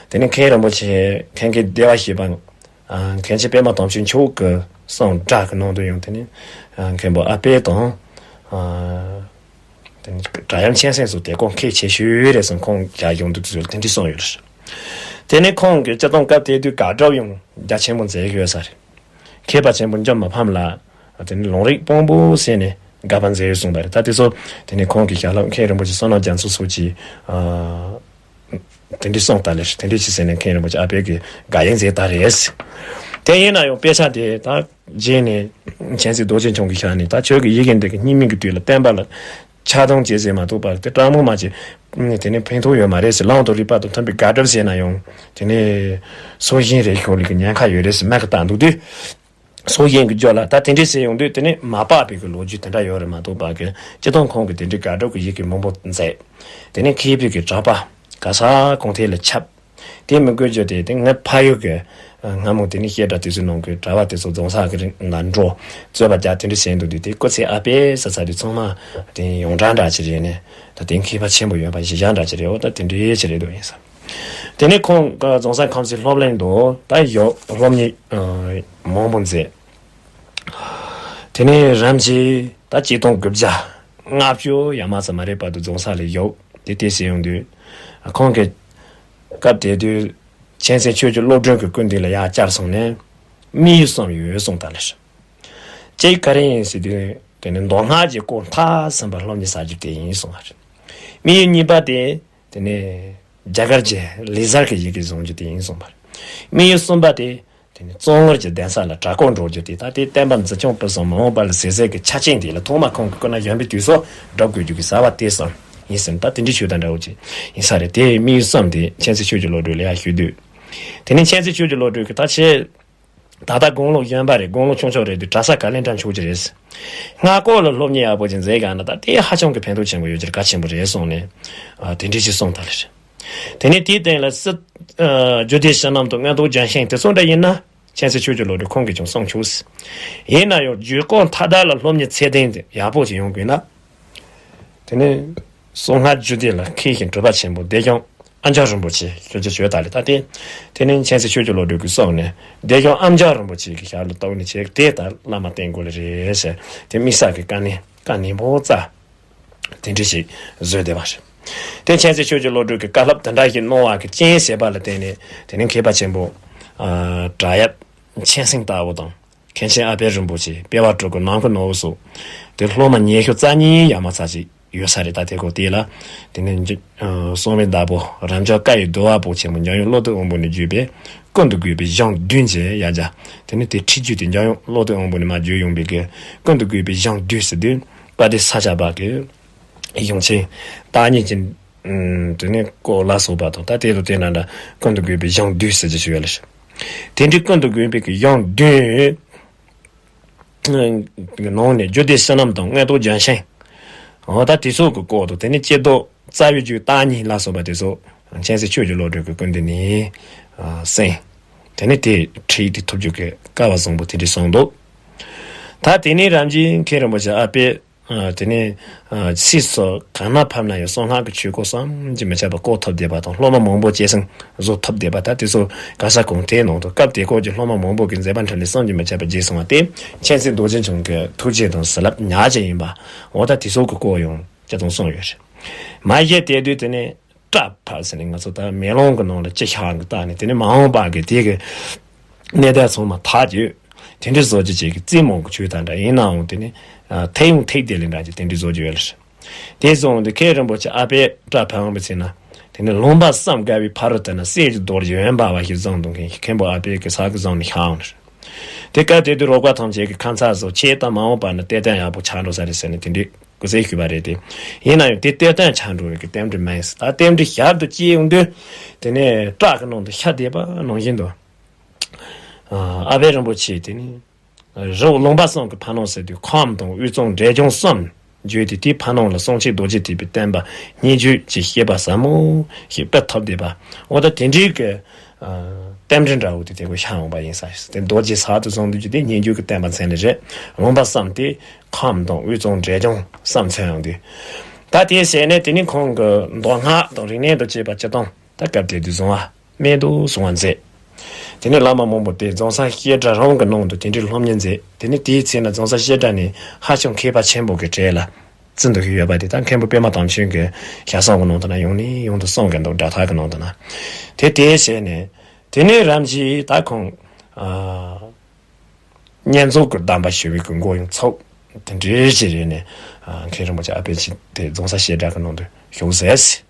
དེ་ནས་མཁན་རིན་པོ་ཆེ་མཁན་གྱི་སྡེ་བ་ཞེས་པ། མཁན་ཆེན་པད་མ་དམ་ཆོས་མཆོག་གི་གསུང་སྒྲ་གི་ནང་དུ་ཡང་དེ་ནི་མཁན་པོ་ཨ་དཔལ་དང་། དེ་ནི་བྲག་གཡབ་མཁྱེན་བརྩེ་སོགས་དེ་ཀོ་མཁས་ཆེ་ཤོས་རེད་གསུངས་ཁོང་རྒྱ་གཞུང་དུ་དུས་ཚོད་དེ་འདྲ་གསུངས་ཡོད་རེད། དེ་ནི་ཁོང་གི་སྤྱིར་བཏང་སྐབས་དེ་དུས་དགག་སྒྲུབ་ཡང་རྒྱ་ཆེན་པོ་མཛད་ཡོད་ས་རེད། མཁས་པ་ཆེན་པོ་འཇམ་མ་ཕམ་ལ་དེ་ནི་ལུང་རིགས་དཔང་པོ་ཟེར་ནས་དགག་པ་མཛད་ཡོད་གསུངས་པ་རེད། ད་དེ་ཚོ་དེ་ནི་ཁོང་གི་ཞལ་སློབ་མཁན་རིན་པོ་ཆེ་བསོད་ནམས་རྒྱ་མཚོ་སོགས་ཀྱིས། དེ་འདྲའི་གསུངས་ད་ལེ་དེ་འདྲའི་ཅི་ཟེར་ནས་མཁན་རིན་པོ་ཆེ་ཨ་ཕས་ཀྱི་དགག་དབྱེ་མཛད་ད་རེད། དེ་ཡིན་ན་ཡང་དཔེ་ཆ་དེ་ད་རྗེས་ནས་མཁྱེན་བརྩེ་རྡོ་རྗེ་འཆང་གི་ཞལ་ནས་ད་ཁྱོད་ཀྱི་ཡི་གེ་འདི་གི་སྙིགས་མའི་གི་དུས་ལ་བསྟན་པ་ལ་ཆགས་སྡང་བྱེད་ཟེར་མ་གཏོགས་པ་དེ་སྤྲང་མོ་མ་བྱེད། དེ་ནས་ཕན་ཐོགས་ཡོད་མ་རེད་ཟེར་ལམ་དང་རིགས་པ་དང་མཐུན་པའི་དགག་སྒྲུབ་བྱས་ན་ཡང་དེ་ནས་སྲོག་ཤིང་རེ་ཤོར་ལི་གི་ཉེན་ཁ་ཡོད་རེད་ཟེར་མ་གི་བཏང་འདུག་དུས། སྲོག་ཤིང་གི་རྒྱུ་ལ་ད་དེ་འདྲའི་ཟེར་ཡོང་དུས་དེ་ནི་མ་པགས་པའི་གི་ལོ་རྒྱུས་དེ་འདྲ་ཡོད་རེད་མ་གཏོགས་པ་གི་སྤྱིར་བཏང་ཁོང་གི་དེ་འདྲའི་དགག་སྒྲུབ་ཀྱི་ཡི་གེ་མང་པོ་མཛད། དེ་ནི་མཁས་པའི་གི་གྲགས་པ་ག་ས་གང་ཐད་ལ་ཁྱབ། དེ་མི་དགོས་རྒྱུ་དེ་དེ་ངའི་ཕ་ཡུལ་གི་སྔ་མོ་དེ་ནི་བཤད་གྲྭ་དེ་ཚོའི་ནང་གི་གྲྭ་བ་དེ་ཚོ་རྫོང་སར་གི་རིང་ལ་འགྲོ་རྩོད་པ་རྒྱག་དེ་འདྲ་བྱས་འདུག་དུས་དེ་སྐུ་ཚེ་ཨ་ཕས་ས་ས་དེ་ཚང་མ་དེ་ཡོངས་གྲགས་འདྲ་ཅིག་རེད་ནས་ད་དེ་མཁས་པ་ཆེན་པོ་ཡོད་པ་གཞི་བཞག་འདྲ་ཅིག་རེད། འོ་ད་དེ་འདྲའི་ཅིག་རེད་འདུག་ཡིན་ས། དེ་ནས་ཁོང་གི་རྫོང་སར་ཁམས་སའི་སློབ་གླིང་དུ་ད་ཡོད་སློབ་གཉེར་མང་པོ་མཛད། དེ་ནས་རིམ་གྱིས་ད་གཅིག་སྟོང་དགུ་བརྒྱ་ལྔ་བཅུ་ཡ་མ་ཙམ་མ་རེད་བར་དུ་རྫོང་སར་ལ་ཡོད་དེ་དེ་ཟེར་ཡོང་དུས། ཁོང་གིས་སྐབས་དེ་དུས་མཁྱེན་བརྩེ་ཆོས་ཀྱི་བློ་གྲོས་ཀྱི་སྐུ་མདུན་ལ་ཡར་བཅར་སོང་ནས་དམིགས་ཡུལ་གསུམ་ཡོད་གསུངས་ད་ལེ། གཅིག་ག་རེ་ཡིན་ཟེར་དུས་དེ་ནི་མདོ་སྔགས་ཀྱི་སྐོར་མཐའ་ཟིན་པ་སློབ་གཉེར་བྱ་རྒྱུ་དེ་ཡིན་གསུངས་པ་རེད། དམིགས་ཡུལ་གཉིས་པ་དེ། དེ་ནས་རྒྱ་གར་གྱི་ལེ་ཟར་གྱི་ཡི་གེ་བཟུང་རྒྱུ་དེ་ཡིན་གསུངས་པ་རེད། དམིགས་ཡུལ་གསུམ་པ་དེ། དེ་ནས་གཙང་ངར་གྱི་གདན་ས་ལ་གྲྭ་སྐོར་འགྲོ་རྒྱུ་དེ་ད་ལྟའི་བསྟན་པ་འཛིན་སྐྱོང་སྤེལ་གསུམ་མ་འོངས་པ་ལ་ཟེར་ཟེར་གྱི་ཆ་རྐྱེན་དེ་ལ་ཐོག་མ་ཁོང་གི་སྐུ་ན་གཞོན་པའི་དུས་སུ་སྒྲུབ་དགོས་རྒྱུ་གི་བྱ་བ་དེ་གསུམ་ཡིན་ཟེར་ན་ད་དེ་འདྲའི་ཆོས་དང་འདྲ་བོ་ཅིག་ཡིན་ས་རེད། དེ་དམིགས་ཡུལ་གསུམ་དེ་མཁྱེན་བརྩེ་ཆོས་ཀྱི་བློ་གྲོས་ལ་ཡར་ཞུས་དུས། དེ་ནས་མཁྱེན་བརྩེ་ཆོས་ཀྱི་བློ་གྲོས་ཀྱིས་ད་ཆེ། ད་ལྟ་དགུང་ལོ་གཞོན་པ་རེད། དགུང་ལོ་ཆུང་ཆུང་རེད་དུས་གྲྭ་ས་ག་ལེན་གྲྭ་མཆོག་གྱི་རེད། སྔ་ཁོག་ལ་སློབ་གཉེར་ཡག་པོ་ཅིག་མཛད་ག་ན་ད་དེ་ཧ་ཅང་གི་ཕན་ཐོགས་ཆེན་པོ་ཡོད་རྒྱུར་གལ་ཆེན་པོ་རེད་གསུངས་ནས། ཨ་དེ་འདྲ་ཞིག་གསུངས་ད་ལེ་རེད། དེ་ནས་དེའི་སྟེང་ལ་སྲིད། ཨ་རྒྱུད་སྡེ་བསོད་ནམས་དང་མངོན་རྟོགས་ལྗོན་ཤིང་དེ་ཚོ་འདྲ་ཡིན་ན་མཁྱེན་བརྩེ་ཆོས་ཀྱི་བློ་གྲོས་ཁོང་གིས་ཀྱང་གསུང་ཆོག་ཡིན་ན་ཡང་རྒྱུད་སྐོར་མཐའ་དག་ལ་སློབ་གཉེར་ཚད་ལྡན་དེ་ཡག་པོ་ཅིག་ཡོང་དགོས་ན། དེ་ནས་གསང་སྔགས་རྒྱུད་སྡེ་ལ་མཁས་ཤིང་གྲུབ་པ་ཆེན་པོ་བདེ་སྐྱོང་ཨ་མཇུག་རིན་པོ་ཆེ་ཞུ་རྒྱུ་བྱོས་ད་ལེ། ད་དེ་དེ་ནས་མཁྱེན་བརྩེ་ཆོས་ཀྱི་བློ་གྲོས་ཀྱིས་གསུངས་ནས་བདེ་སྐྱོང་ཨ་མཇུག་རིན་པོ་ཆེ་གི་ཞབས་ལ་བཏགས་ནས་བྱས་དེ་ལྟར་བླ་མ་བསྟེན་དགོས་ལེ་རེད་ཟེར་དེ་དམིགས་བསལ་གྱི་བཀའ་ནན་བཀའ་ནན་པོ་རྩ་དེ་འདྲ་ཞིག་བཟོས་བསྡད་པ་རེད། དེ་མཁྱེན་བརྩེ་ཆོས་ཀྱི་བློ་གྲོས་ཀྱིས་བཀའ་སློབ་དེ་འདྲ་ཞིག་གནང་བ་གི་རྐྱེན་བྱས་པ་ལ་བརྟེན་ནས་དེ་ནས་མཁས་པ་ཆེན་པོ་ཨ་བྲག་གཡབ་མཁྱེན་བརྩེ་ལྟ་བུ་དང་། མཁན་ཆེན་ཨ་པད་རིན་པོ་ཆེ་དཔལ་བ་སྤྲུལ་སྐུ་ནམ་མཁའི་ནོར་བུ་སོགས་དེ་སློབ་མ་ཉི་ཤུ་རྩ་གཉིས་ཡར་མར་ཚར་གཅིག་ཡོད་ས་རེད། ད་དེ་གོ་དེ་ལ་དེ་ནས་གསང་བའི་བདག་པོ་རབ་འབྱམས་བཀའ་ཡི་བསྡུ་བ་པོ་ཆེན་པོ་འཇམ་དབྱངས་བློ་གཏེར་དབང་པོ་ནས་བརྒྱུད་པའི་ཀུན་ཏུ་དགོས་པའི་གཞུང་བདུན་ཅེས་ཡར་རྒྱ། དེ་ནས་དེ་ཁྲིད་རྒྱུད་དེ་འཇམ་དབྱངས་བློ་གཏེར་དབང་པོ་ནས་མར་བརྒྱུད་ཡོང་པའི་གི་ཀུན་ཏུ་དགོས་པའི་གཞུང་བདུན་ཟེར་དུས་དཔལ་ལྡན་ས་སྐྱ་པ་གི་གཞུང་ཆེན་བརྟག་གཉིས་ཀྱི། དེ་ནས་སྐོར་ལ་སོགས་པ་དང་ད་དེ་དང་དེ་ན་འདྲ་ཀུན་ཏུ་དགོས་པའི་གཞུང་བདུན་ཟེར་གྱི་ཞུ་ཡ་ལ་ཞུ། དེ་འདྲའི་ཀུན་ཏུ་དགོས་པའི་གི་གཞུང་བདུན་ནང་ནས་རྒྱུད་སྡེ་བསོད་ནམས་དང་མངོན་རྟོགས་ལྗོན་ཤིང་ འོ་ད་དེ་ཚོ་གི་སྐོར་དུ་དེ་ནས་སྐྱེ་རྡོ་རྩ་བའི་རྒྱུད་བརྟག་གཉིས་ལ་སོགས་པ་དེ་ཚོ་མཁྱེན་བརྩེ་ཆོས་ཀྱི་བློ་གྲོས་ཀྱི་སྐུ་མདུན་ནས་གསན། དེ་ནས་དེ་ཁྲིད་དེ་ཐུབ་རྒྱུ་གི་སྐལ་བ་བཟང་པོ་དེ་འདྲ་སོང་འདུག་ད་དེ་ནས་རང་རྒྱལ་མཁན་རིན་པོ་ཆེ་ཨ་པས། ཨ། དེ་ནས། ཨ། སྲིད་སོགས་གང་ན་ཕེབས་ན་ཡང་གསང་སྔགས་ཀྱི་ཆོས་སྐོར་བསམ་གྱིས་མི་ཁྱབ་པ་གོ་ཐུབ་བསྡད་པ་དང་། སློབ་མ་མང་པོ་སྐྱེད་སྲིང་བཟོ་ཐུབ་བསྡད་པ། ད་དེ་ཚོ་ག་ས་གོང་དེའི་ནང་དུ་སྐབས་དེ་སྐོར་གྱི་སློབ་མ་མང་པོ་གི་མཛད་པ་འཕྲིན་ལས་བསམ་གྱིས་མི་ཁྱབ་པ་རྒྱས་སོང་བ་དེ་མཁྱེན་བརྩེ་རྡོ་རྗེ་འཆང་གི་ཐུགས་རྗེ་དང་བྱིན་རླབས་ཉག་ཅིག་ཡིན་པ། འོ་ད་དེ་ཚོ་གི་སྐོར་ཡང་སྤྱིར་བཏང་གསུངས་ཡོད་རེད། མ་གཞི་དེ་དུས་དེ་ནས་སྐྲ་ཕབ་ཟེར་ནས་ང་ཚོ་ད་མེ་ལོང་གི་ནང་ལ་ཅི་ཤར་གི་བལྟས་ནས། དེ་ནས་མ་འོངས་པ་གི་དེ་གི་གནས་སྟངས་ཚང་མ་ཐག་ཆོད། དེ་འདྲའི་བཟོ་རྒྱུ་བྱེད་ཀྱི་རྩིས་མང་གི་ཆོས་དང་འདྲ། ཡིན་ནའང་དེ་ནི་ཐད་ཡོང་ཐད་དེ་ལས་འདྲ་གྱི་དེ་འདྲའི་བཟོ་རྒྱུ་ཡོད་ལ། དེ་སོང་དུས་མཁན་རིན་པོ་ཆེ་ཨ་པས་སྐྲ་ཕབ་འོང་བའི་ཚེ་ན། དེ་ནི་ལུང་པ་བསམ་དཀའ་བའི་ཕ་རོལ་ཏུ་ན་གསེར་གྱི་རྡོ་རྗེ་འོད་འབར་བ་ཞིག་བཟུང་འདུག་མཁན་མཁན་པོ་ཨ་པས་ཀྱི་ས་གི་བཟུང་ནས་ཤར་འོང་ལ། དེ་སྐབས་དེ་དུས་རོགས་པ་ཐམས་ཅད་ཀྱི་ཁ་མཚར་བཟོ། ཁྱེད་ད་མ་འོངས་པ་ན་གཏེར་སྟོན་ཡག་པོ་ཆགས་འགྲོ་ས་རེད་ཟེར་ནས་དེ་འདྲའི་སྐུ་ཚེ་ཞུས་པ་རེད་དེ། ཡིན་ན་ཡང་དེ་གཏེར་སྟོན་ཆགས་འགྲོ་བའི་གི་རྟེན་འབྲེལ་མིན། ད་རྟེན་འབྲེལ་ཞབས་ཏུ་བཅད་ཡོང་དུས། དེ་ནས་སྐྲ་གི་ནང་དུ་ཤ་དེ་པ་ནང་བཞིན་དུ། ཨ། ཨ་པའི་རིན་པོ་ཆེ་དེ་ནི་རི་བོ་ལུང་པ་གསུམ་གྱི་ཕ་ནང་ཟེར་དུས་ཁམས་དང་དབུས་གཙང་འབྲས་ལྗོངས་གསུམ་བརྗོད་དེ། དེའི་ཕ་ནང་ལ་གསང་ཆེན་རྡོ་རྗེ་ཐེག་པའི་བསྟན་པ་སྙན་བརྒྱུད་ཀྱི་བཤད་པ་ཟབ་མོ་ཞིག་སྤེལ་ཐུབ་བསྡད་པ། འོ་ད་དེ་འདྲའི་གི་ཨ། རྟེན་འབྲེལ་འདྲ་བོ་དེ་དེ་གོ་ཤར་འོང་པ་ཡིན་ས་ཞིག་དེ་རྡོ་རྗེ་ས་དུ་བཟུང་དུས་ཀྱི་དེ་སྙན་བརྒྱུད་ཀྱི་བསྟན་པ་མཚན་ལས་རེད། ལུང་པ་གསུམ་དེ་ཁམས་དང་དབུས་གཙང་འབྲས་ལྗོངས་གསུམ་མཚོན་ཡོང་དུས། ད་དེའི་ཟེར་ནས་དེ་ནི་ཁོང་གི་མདོ་སྔགས་དང་རིག་གནས་དང་བཅས་པ་སྤྱིར་བཏང་ད་སྐབས་དེ་དུས་བཟུང་བ། སྨད་དུ་སོང་བ་མཛད། དེ་ནས་བླ་མ་མང་པོ་དེ་རྫོང་གསར་བཤད་གྲྭ་རང་གི་ནང་དུ་དེ་འདྲའི་སློབ་གཉེར་མཛད། དེ་ནས་དེའི་ཚེ་ན་རྫོང་གསར་བཤད་གྲྭ་ནས་ཧ་ཅང་མཁས་པ་ཆེན་པོ་གི་གྲས་ལ་བརྩི་འདུག་ཡོད་པ་དེ་ད་མཁན་པོ་པད་མ་དམ་ཆོས་ཀྱི་ཞལ་གསུང་གི་ནང་དུ་ན་ཡང་ནས་ཡང་དུ་གསུང་གི་འདུག་སྒྲ་ཐག་གི་ནང་དུ་ན། དེ་དེའི་ཞལ་ནས་དེ་ནས་རིམ་གྱིས་ད་ཁོང་ཨ། བསྙེན་རྫོགས་ཀྱི་གདམས་པ་ཞུ་བའི་གི་མགོ་ཡང་ཚུགས། དེ་འདྲའི་ཞིག་རེད་ནས། ཨ། མཁན་རིན་པོ་ཆེ་ཨ་པད་ཆེ་དེ་རྫོང་གསར་བཤད་གྲྭ་གི་ནང་དུ་ཞུགས་ཟེར།